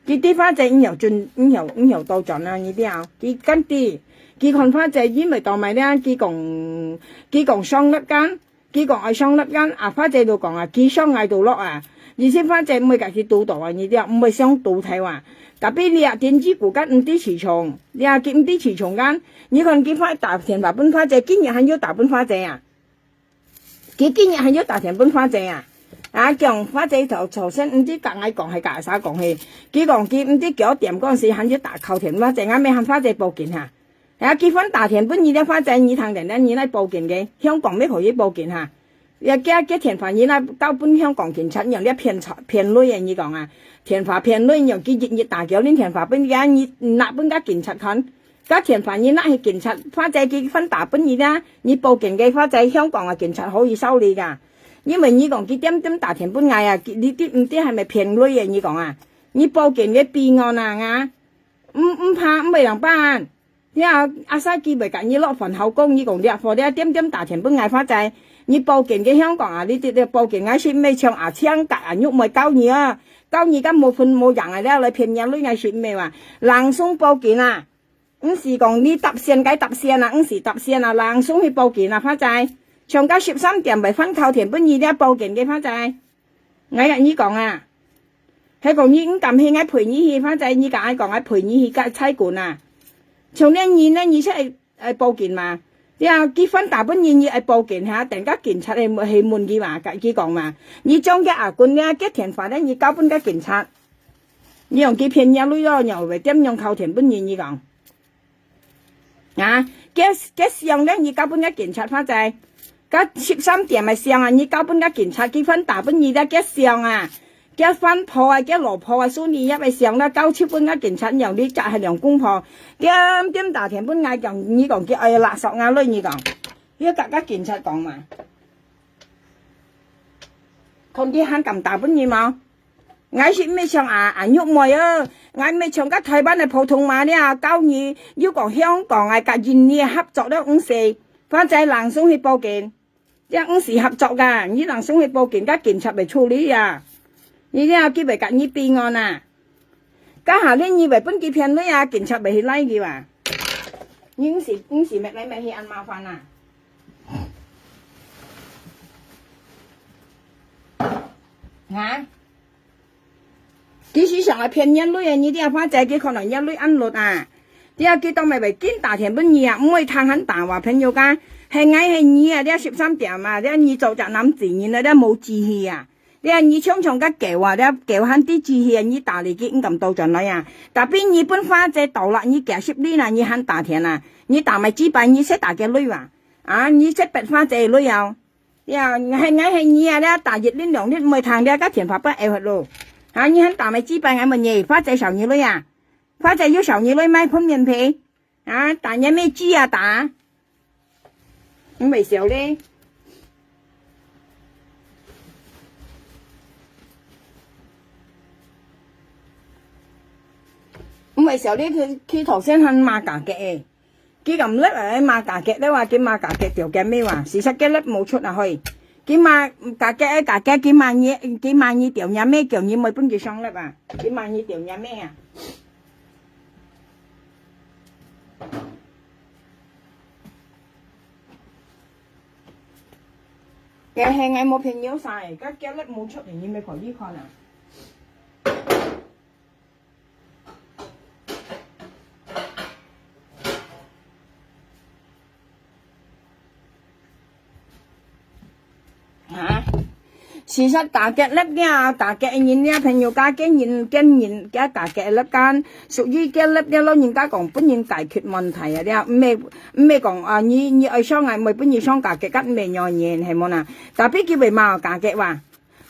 佢對花姐毋曉轉，毋曉，毋曉倒轉啊，你知啊？佢跟知，佢看花姐因為倒賣啦，佢講，佢講上力間，佢講愛上力間，啊，花姐就講啊，佢上𠊎就落啊。 而且花姐毋會甲佢堵到啊，你知啊，毋會想堵頭啊。Tapi你啊，電子股間毋知市場，你啊，佢毋知市場間，你看佢花打電話分花姐，今日還有打分花姐啊？佢今日還有打電分花姐啊？啊，講花姐頭，頭先毋知甲𠊎講，係甲阿Sa講係，佢講佢毋知幾多點嗰陣時，還有打敲電話姐，𠊎咪喊花姐報警哈。 啊，佢番打電分你了，花姐，你聽等咧，你來報警个，香港乜可以報警哈。也叫，叫電話你來交分香港警察，用了騙財，騙鐳个，你講啊，電話騙鐳，用佢日日打叫恁電話分佢啊，你拿分个警察看，个電話你拿去警察，花姐佢番打分你啦，你報警个，花姐，香港个警察可以收你个，因為你講佢點點打電分𠊎啊，佢，你知毋知係毋係騙鐳个？你講啊，你報警个備案啊，啊，毋，毋怕，毋會人辦。 了，阿Sa佢會甲你落飯口講，你講這貨了，點點打電分𠊎花姐，你報警个香港啊，你直直報警，𠊎係毋係像阿青甲阿玉妹教你啊，教你甲無份無樣啊，了來騙人鐳，𠊎係毋係啊？Langsung報警啊，毋使講你搭線該搭線啊，毋使搭線啊，langsung去報警啊，花姐，像到十三點會翻敲電分你了，報警个花姐。 𠊎甲你講啊，係講你毋敢去，𠊎陪你去，反正你甲𠊎講，𠊎陪你去甲差館啊。像恁樣呢，你就愛，愛報警嘛。你啊，佢番打分你，你愛報警哈，等甲警察去，去問佢嘛，甲佢講嘛。你將个阿君呢，个電話呢，你交分个警察。你用佢騙你鐳咯，你會點樣敲電分你，你講。 啊，該，該相呢，你交分个警察花姐。該十三點个相啊，你交分个警察，佢番打分你了，該相啊，該番婆啊，該老婆啊，孫女啊个相了，交出分个警察，讓你隻係兩公婆，點點打電分𠊎講，你講佢愛勒索𠊎鐳，你講，你甲，甲警察講嘛。 看佢還敢打分你無？𠊎係毋係像阿，阿玉妹哦，𠊎毋係像个台灣个普通話了，教你又講香港个甲印尼个合作了，毋使，反正langsung去報警，這毋使合作个，你langsung去報警，甲警察會處理啊。你了，佢會甲你備案啊。 該下呢，你會分佢騙鐳啊，警察會去拉佢啊。你毋使，毋使搣來搣去恁麻煩啊。啊？佢係想愛騙你鐳啊，你這花姐佢看到你鐳恁落啊。這佢當然會緊打電分你啊，毋會通閒打話朋友家。係𠊎係你啊，這十三點啊，這你做隻男子人啊，這無志氣啊。 這你像像个狗啊，這狗還知志氣啊，你打理佢毋敢倒轉來啊。Tapi你分花姐倒啦，你幾十年啦，你還打電啊？你打麼幾擺，你識打个鐳啊？啊，你識別花姐鐳啊？呀，𠊎係，𠊎係你啊，這打一輪兩輪毋會通，這个電話不愛咯。啊，你還打麼幾擺，𠊎問你，花姐少你鐳啊？花姐有少你鐳買分面皮？ 啊，打你咩雞啊打？毋會笑咧。毋會笑咧，佢，佢頭先還罵價格誒。佢敢粒誒罵價格咧話，佢罵價格條件咩話，事實佢粒無出啊去。佢罵價格誒價格，佢罵你，佢罵你條件咩，叫你毋好分佢上粒啊。佢罵你條件咩啊？ 該係𠊎無朋友晒，該今日無出嚟，你咪可以看啊。啊？其實打擊力呢，打擊人呢，朋友家見人見人，佢打擊力間，屬於佢力呢，老人家講分人解決問題啊，這毋係毋係講啊，你你愛傷害，毋係分你傷打擊，佢毋係樣人，係無啦？Tapi佢會罵打擊哇。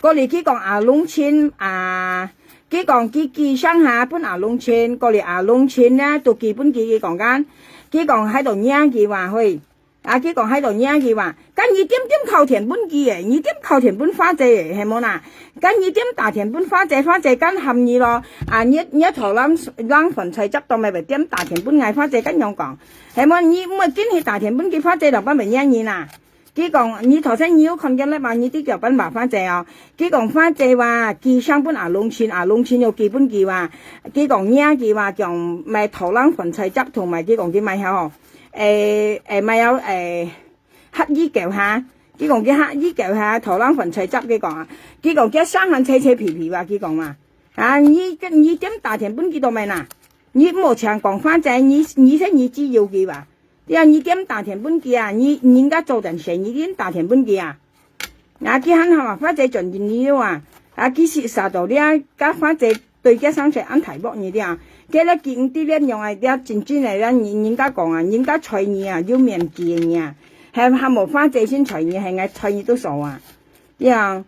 過來佢講阿龍親啊，佢講佢寄上下分阿龍親，過來阿龍親呢，都寄分佢，佢講間，佢講還在罵佢哇，嘿。 啊，佢講還在罵佢話，該你點點扣錢分佢誒，你點扣錢分花姐誒，係無啦？該你點打錢分花姐，花姐敢喊你咯？啊，你你頭人人粉菜汁都毋會點打錢分𠊎，花姐敢樣講，係無？你毋會緊去打錢分佢，花姐老闆會罵你啦。佢講你頭先你有看見了嘛？你知佢老闆罵花姐哦。佢講花姐話，寄上分阿龍親，阿龍親又寄分佢話。佢講罵佢話，講買頭人粉菜汁同埋佢講佢買好。 誒誒，買有誒，黑衣狗下，佢講佢黑衣狗下，頭人粉菜汁佢講啊，佢講佢上下切切皮皮哇，佢講嘛，啊，你你點打電分佢都無啦，你莫淨講花姐，你你係你只有佢哇，對啊，你點打電分佢啊，你人家做等事，你點打電分佢啊？ 啊，佢還好啊，花姐轉緊你了啊。啊，佢識殺到了，該花姐對佢生出恁大鑊你了啊。佢了佢毋知了樣啊，了真正个了，人人家講啊，人家睬你啊，有面子个你啊，還還無花姐先睬你，還𠊎睬你都傻啊。對啊，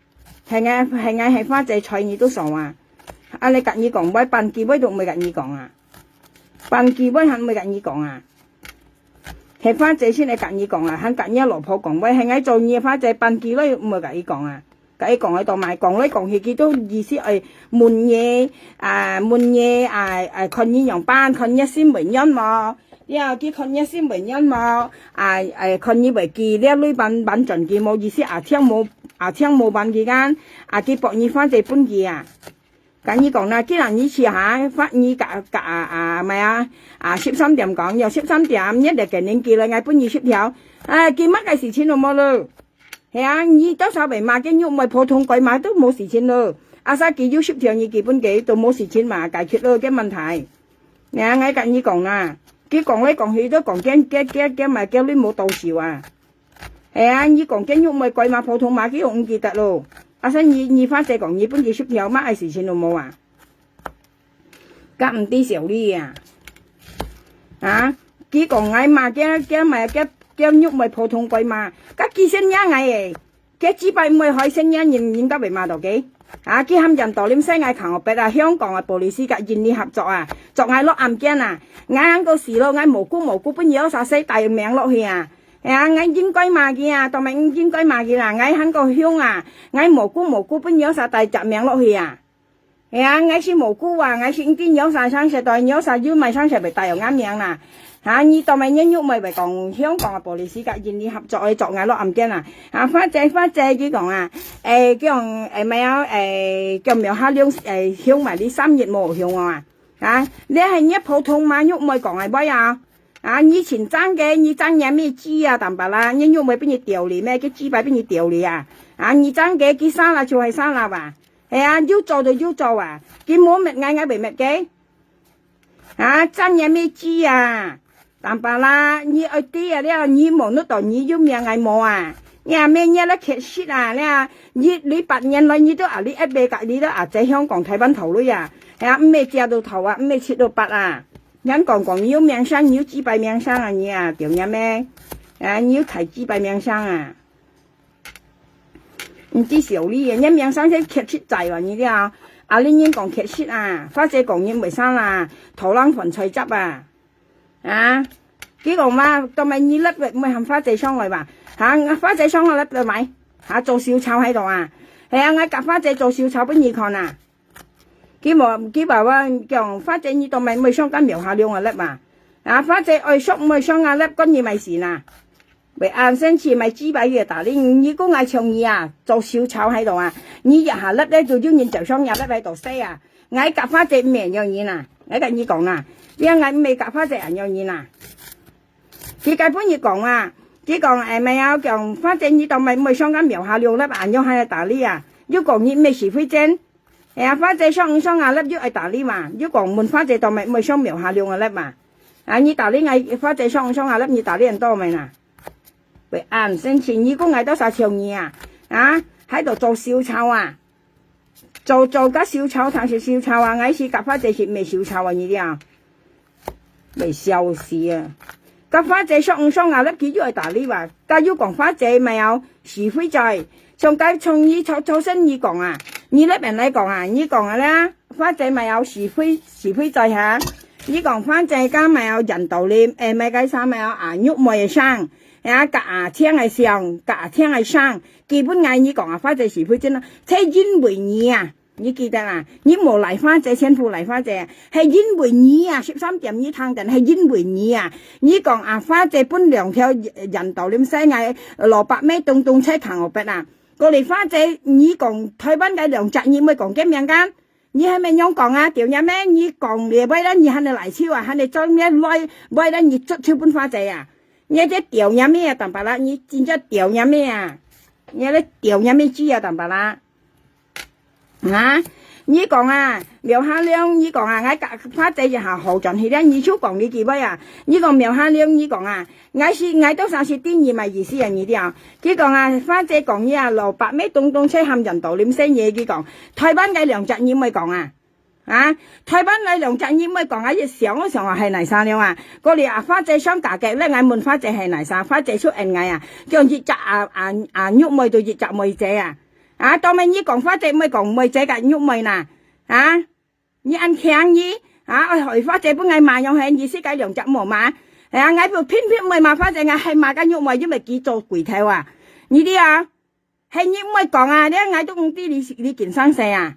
還𠊎還𠊎還花姐睬你都傻啊。啊，你甲你講，會半句話都毋會甲你講啊。半句話還毋會甲你講啊。 係花姐先會甲你講啊，還甲你老婆講，喂，係𠊎做你个花姐，半句來毋會甲你講啊。甲你講个都毋係，講來講去，佢都意思愛問你啊，問你啊，啊，看你樣般，看你心會軟無？了，佢看你心會軟無？啊，啊，看你會記了，你還還轉佢無意思啊，聽無啊，聽無還佢間啊，佢博你花姐分佢啊。 甲你講啦，既然你試下，發你甲甲啊啊，毋係啊，啊，十三點講，有十三點，你來个人寄來，𠊎分你十條。啊，佢麼个事情都無咯。係啊，你多少會罵，佢又毋係普通鬼罵，都無事情咯。啊，啥佢有十條，你寄分佢，都無事情嘛，解決咯，个問題。啊，𠊎甲你講啦，佢講來講去都講，驚驚驚驚嘛，驚你無到手啊。 係啊，你講佢又毋係鬼罵，普通罵，佢又毋記得咯。啊，所以你你花姐講，你分佢十條，麼个事情都無啊？甲毋知小理啊？啊，佢講𠊎罵，佢佢罵，佢佢又毋係普通鬼罵，甲佢先惹𠊎誒，佢幾擺毋會害先惹人，人家會罵到佢。啊，佢喊人到臨時𠊎看我別啊，香港个police甲印尼合作啊，捉𠊎落案件啊，𠊎還過死咯，𠊎無辜無辜，分有啥事帶命落去啊？ 係啊，𠊎應該罵佢啊，當然應該罵佢啦，𠊎還過凶啊，𠊎無辜無辜分有啥帶隻命落去啊。係啊，𠊎是無辜啊，𠊎是毋知有啥生事，對有啥有麼个生事會帶有𠊎命啦。哈，你當然你又毋會講香港个police甲印尼合作个捉𠊎落案件啊。啊，花姐花姐，佢講啊，誒，佢講誒，毋係啊，誒，佢講苗下兩誒，凶嘛，你三日無凶啊。 啊，你係你普通嘛，又毋會講个話啊。啊，你真正个，你爭人咩雞啊，淡白啦，你又毋會分你丟離咩？个雞排分你丟離啊。啊，你爭个，佢生啦就係生啦吧。係啊，有做就有做啊，佢無搣𠊎，𠊎會搣个。啊，爭人咩雞啊，淡白啦，你愛知啊了，你無努到你有命，𠊎無啊。你啊，咩你來缺失啊，你啊，你你八年來你都啊，你一味甲你都啊，在香港、台灣頭鐳啊。 係啊，毋係食到頭啊，毋係食到八啊。人講講，你有名聲，你有幾百名聲啊，你啊，對呀咩？啊，你有大幾百名聲啊？毋知小理啊，人名聲先缺失在啊，你了。啊，你人講缺失啊，花姐講人袂生啦，頭人犯菜汁啊。啊，佢講嘛，當然你粒毋會喊花姐上來吧？哈，花姐上來粒就買，哈，做小抄喺度啊。係啊，𠊎甲花姐做小抄分你看啊。 佢無，佢話我講，花姐你都買，買上間廟下兩個粒啊？啊，花姐愛上，買上啊粒，管你買死啦。會恁生氣，買幾百個打令，你講𠊎像你啊，做小抄喺度啊。你一下粒咧，就有人走上一粒喺度洗啊。𠊎甲花姐毋係樣人啊，𠊎甲你講啊，你𠊎毋係甲花姐恁樣人啊。佢該本日講啊，佢講，誒，毋係啊，講花姐你都買，買上間廟下兩粒啊，恁樣還愛打你啊？又講你毋係是非正。 係啊，花姐上毋上啊，粒又愛打你嘛，又講問花姐到尾，毋會上廟下兩個粒嘛。啊，你打你𠊎花姐上毋上啊，粒你打你很多咩啦？會恁生氣，你講𠊎到啥像你啊？啊，在該做秀才啊，做做个秀才，當時秀才啊，𠊎係佮花姐係毋係秀才啊，你知啊？會笑死啊！佮花姐上毋上啊，你佢又會打你啊！該又講花姐乜有是非在，像該從你做做生意講啊，你那邊來講啊，你講啊啦，花姐乜有是非是非在哈？你講花姐佮乜有緣投林，誒，乜該啥乜有啊，玉妹个聲，啊，佮阿青个相，佮阿青个聲，基本𠊎你講啊，花姐是非真啊，這因為你啊。 你記得啊？你無賴花姐，全部賴花姐啊，係因為你啊，十三點你聽等，係因為你啊。你講啊，花姐分兩條緣投林使𠊎，蘿蔔尾東東車扛後壁啊。過來花姐，你講台灣个兩隻，你毋會講个名間？你係毋係仰講啊？條命咩？你講了尾啦，你還能賴手啊，還能做咩？尾尾啦，你捽手分花姐啊？你這條命咩啊，當白啦，你真正條命咩啊？你這條命咩知啊，當白啦？ 啊，你講啊，苗下亮，你講啊，𠊎佮花姐一下好轉去了，你就講你幾位啊？你講苗下亮，你講啊，𠊎係，𠊎都算係第二嘛意思啊，你知啊？佢講啊，花姐講你啊，蘿蔔尾東東車喊緣投林細嘢，佢講，台灣个兩隻你毋會講啊？啊，台灣个兩隻你毋會講啊，一想我想啊，係哪儕了啊？過來啊，花姐想嫁个，𠊎問花姐係哪儕，花姐就應𠊎啊，叫一隻啊，啊，啊，玉妹到一隻妹姐啊。 啊，當面你講花姐毋會講妹姐佮玉妹哪？啊，你恁聽你，啊，愛害花姐分𠊎罵樣係，你自家兩隻無罵。哎呀，𠊎就偏偏毋會罵花姐，𠊎係罵該玉妹，因為佢做鬼頭啊。你知啊？係你毋會講啊，你𠊎都毋知你，你緊生事啊。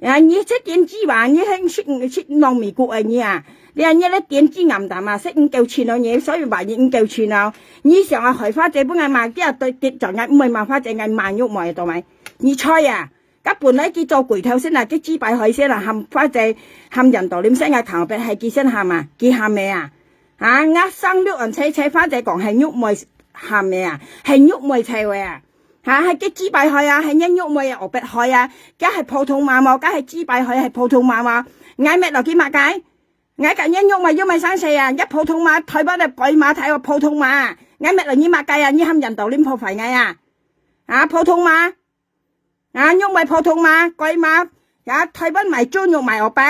啊，你這點知吧？你係食，食弄米谷个你啊。你啊，你這點知暗淡啊，食毋夠錢哦，你，所以話你毋夠錢哦。你想啊，害花姐分𠊎罵，佢啊對，對，做𠊎毋會罵花姐，𠊎罵玉妹，懂無？ 你猜啊，該本來佢做鬼頭先啊，佢祭拜海鮮啊，喊花姐，喊緣投林先啊，頭別係佢先喊啊，佢喊个啊。啊，𠊎生六人妻，妻花姐講係玉妹喊个啊，係玉妹妻个啊。啊，係佢祭拜海啊，係你玉妹个後別海啊，該係普通話無？該係祭拜海係普通話無？𠊎搣落去罵該？𠊎佮你玉妹又毋係生事啊，你普通話，台灣个鬼馬，台灣普通話，𠊎搣落你罵該啊？你喊緣投林破壞𠊎啊？啊，普通話？ 啊，玉妹普通話，該話，呀，台灣賣豬肉賣河北。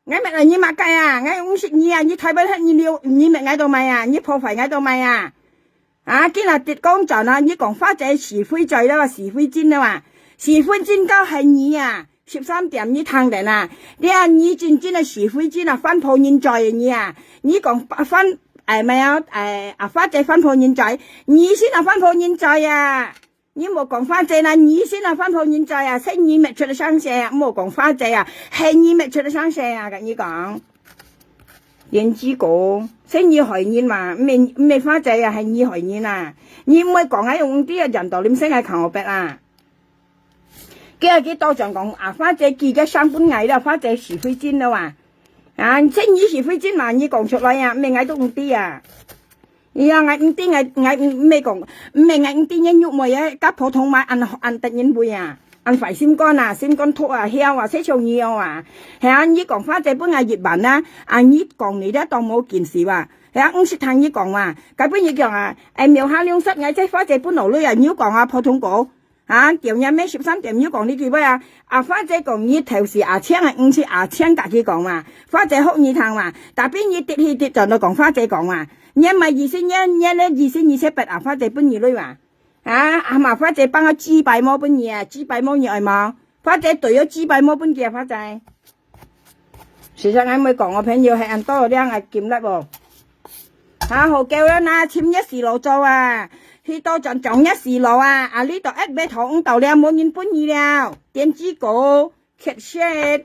𠊎搣來你罵該啊，𠊎毋識你啊，你台灣係你留，你搣𠊎做麼啊，你破壞𠊎做麼啊？啊，今仔日講轉啊，你講花姐是非在了啊，是非真了啊，是非真到係你啊，十三點你聽等啊，你啊，你真正个是非真啊，翻破人嘴个你啊，你講翻，哎，毋係啊，哎，啊，花姐翻破人嘴，你先啊翻破人嘴啊！ 你莫講花姐啦，你先啊翻破人嘴啊，係你搣出个聲勢啊，莫講花姐啊，係你搣出个聲勢啊，佮你講。點知講，係你害人嘛，毋係，毋係花姐啊，係你害人啊。你毋會講啊，用你个緣投林先來扛河北啊。今仔日到場講啊，花姐寄个相分𠊎了，花姐是非真了啊。啊，係你是非真嘛，你講出來啊，毋係𠊎都毋知啊。 呀，𠊎毋知，𠊎，𠊎毋，毋係講，毋係𠊎毋知你玉妹啊，佮普通話恁，恁得人畏啊，恁壞心肝啊，心肝毒啊，囂啊，死臭尿啊。係啊，你講花姐分𠊎一萬啊，啊，你講你這當無見識啊。係啊，毋識聽你講啊，該本你講啊，哎，苗下兩殺𠊎這花姐分落來啊，你又講啊，普通歌。 啊，條命咩十三點又講你幾位啊？啊，花姐講你頭是阿青啊，毋係阿青佮佢講嘛。花姐學你聽嘛，tapi你跌去跌轉來講花姐講嘛。你毋係意思，你，你个意思你切別啊，花姐分你鐳嘛。啊，啊嘛花姐放个祭拜無分你啊，祭拜無你愛無？花姐對个祭拜無分佢啊，花姐。 時常𠊎毋會講，𠊎朋友係恁多靚个金粒哦。哈，好夠了，那尋一時路做啊，去到轉轉一時路啊，啊，你都一尾頭五到了，無人分你了，電子狗，缺陷。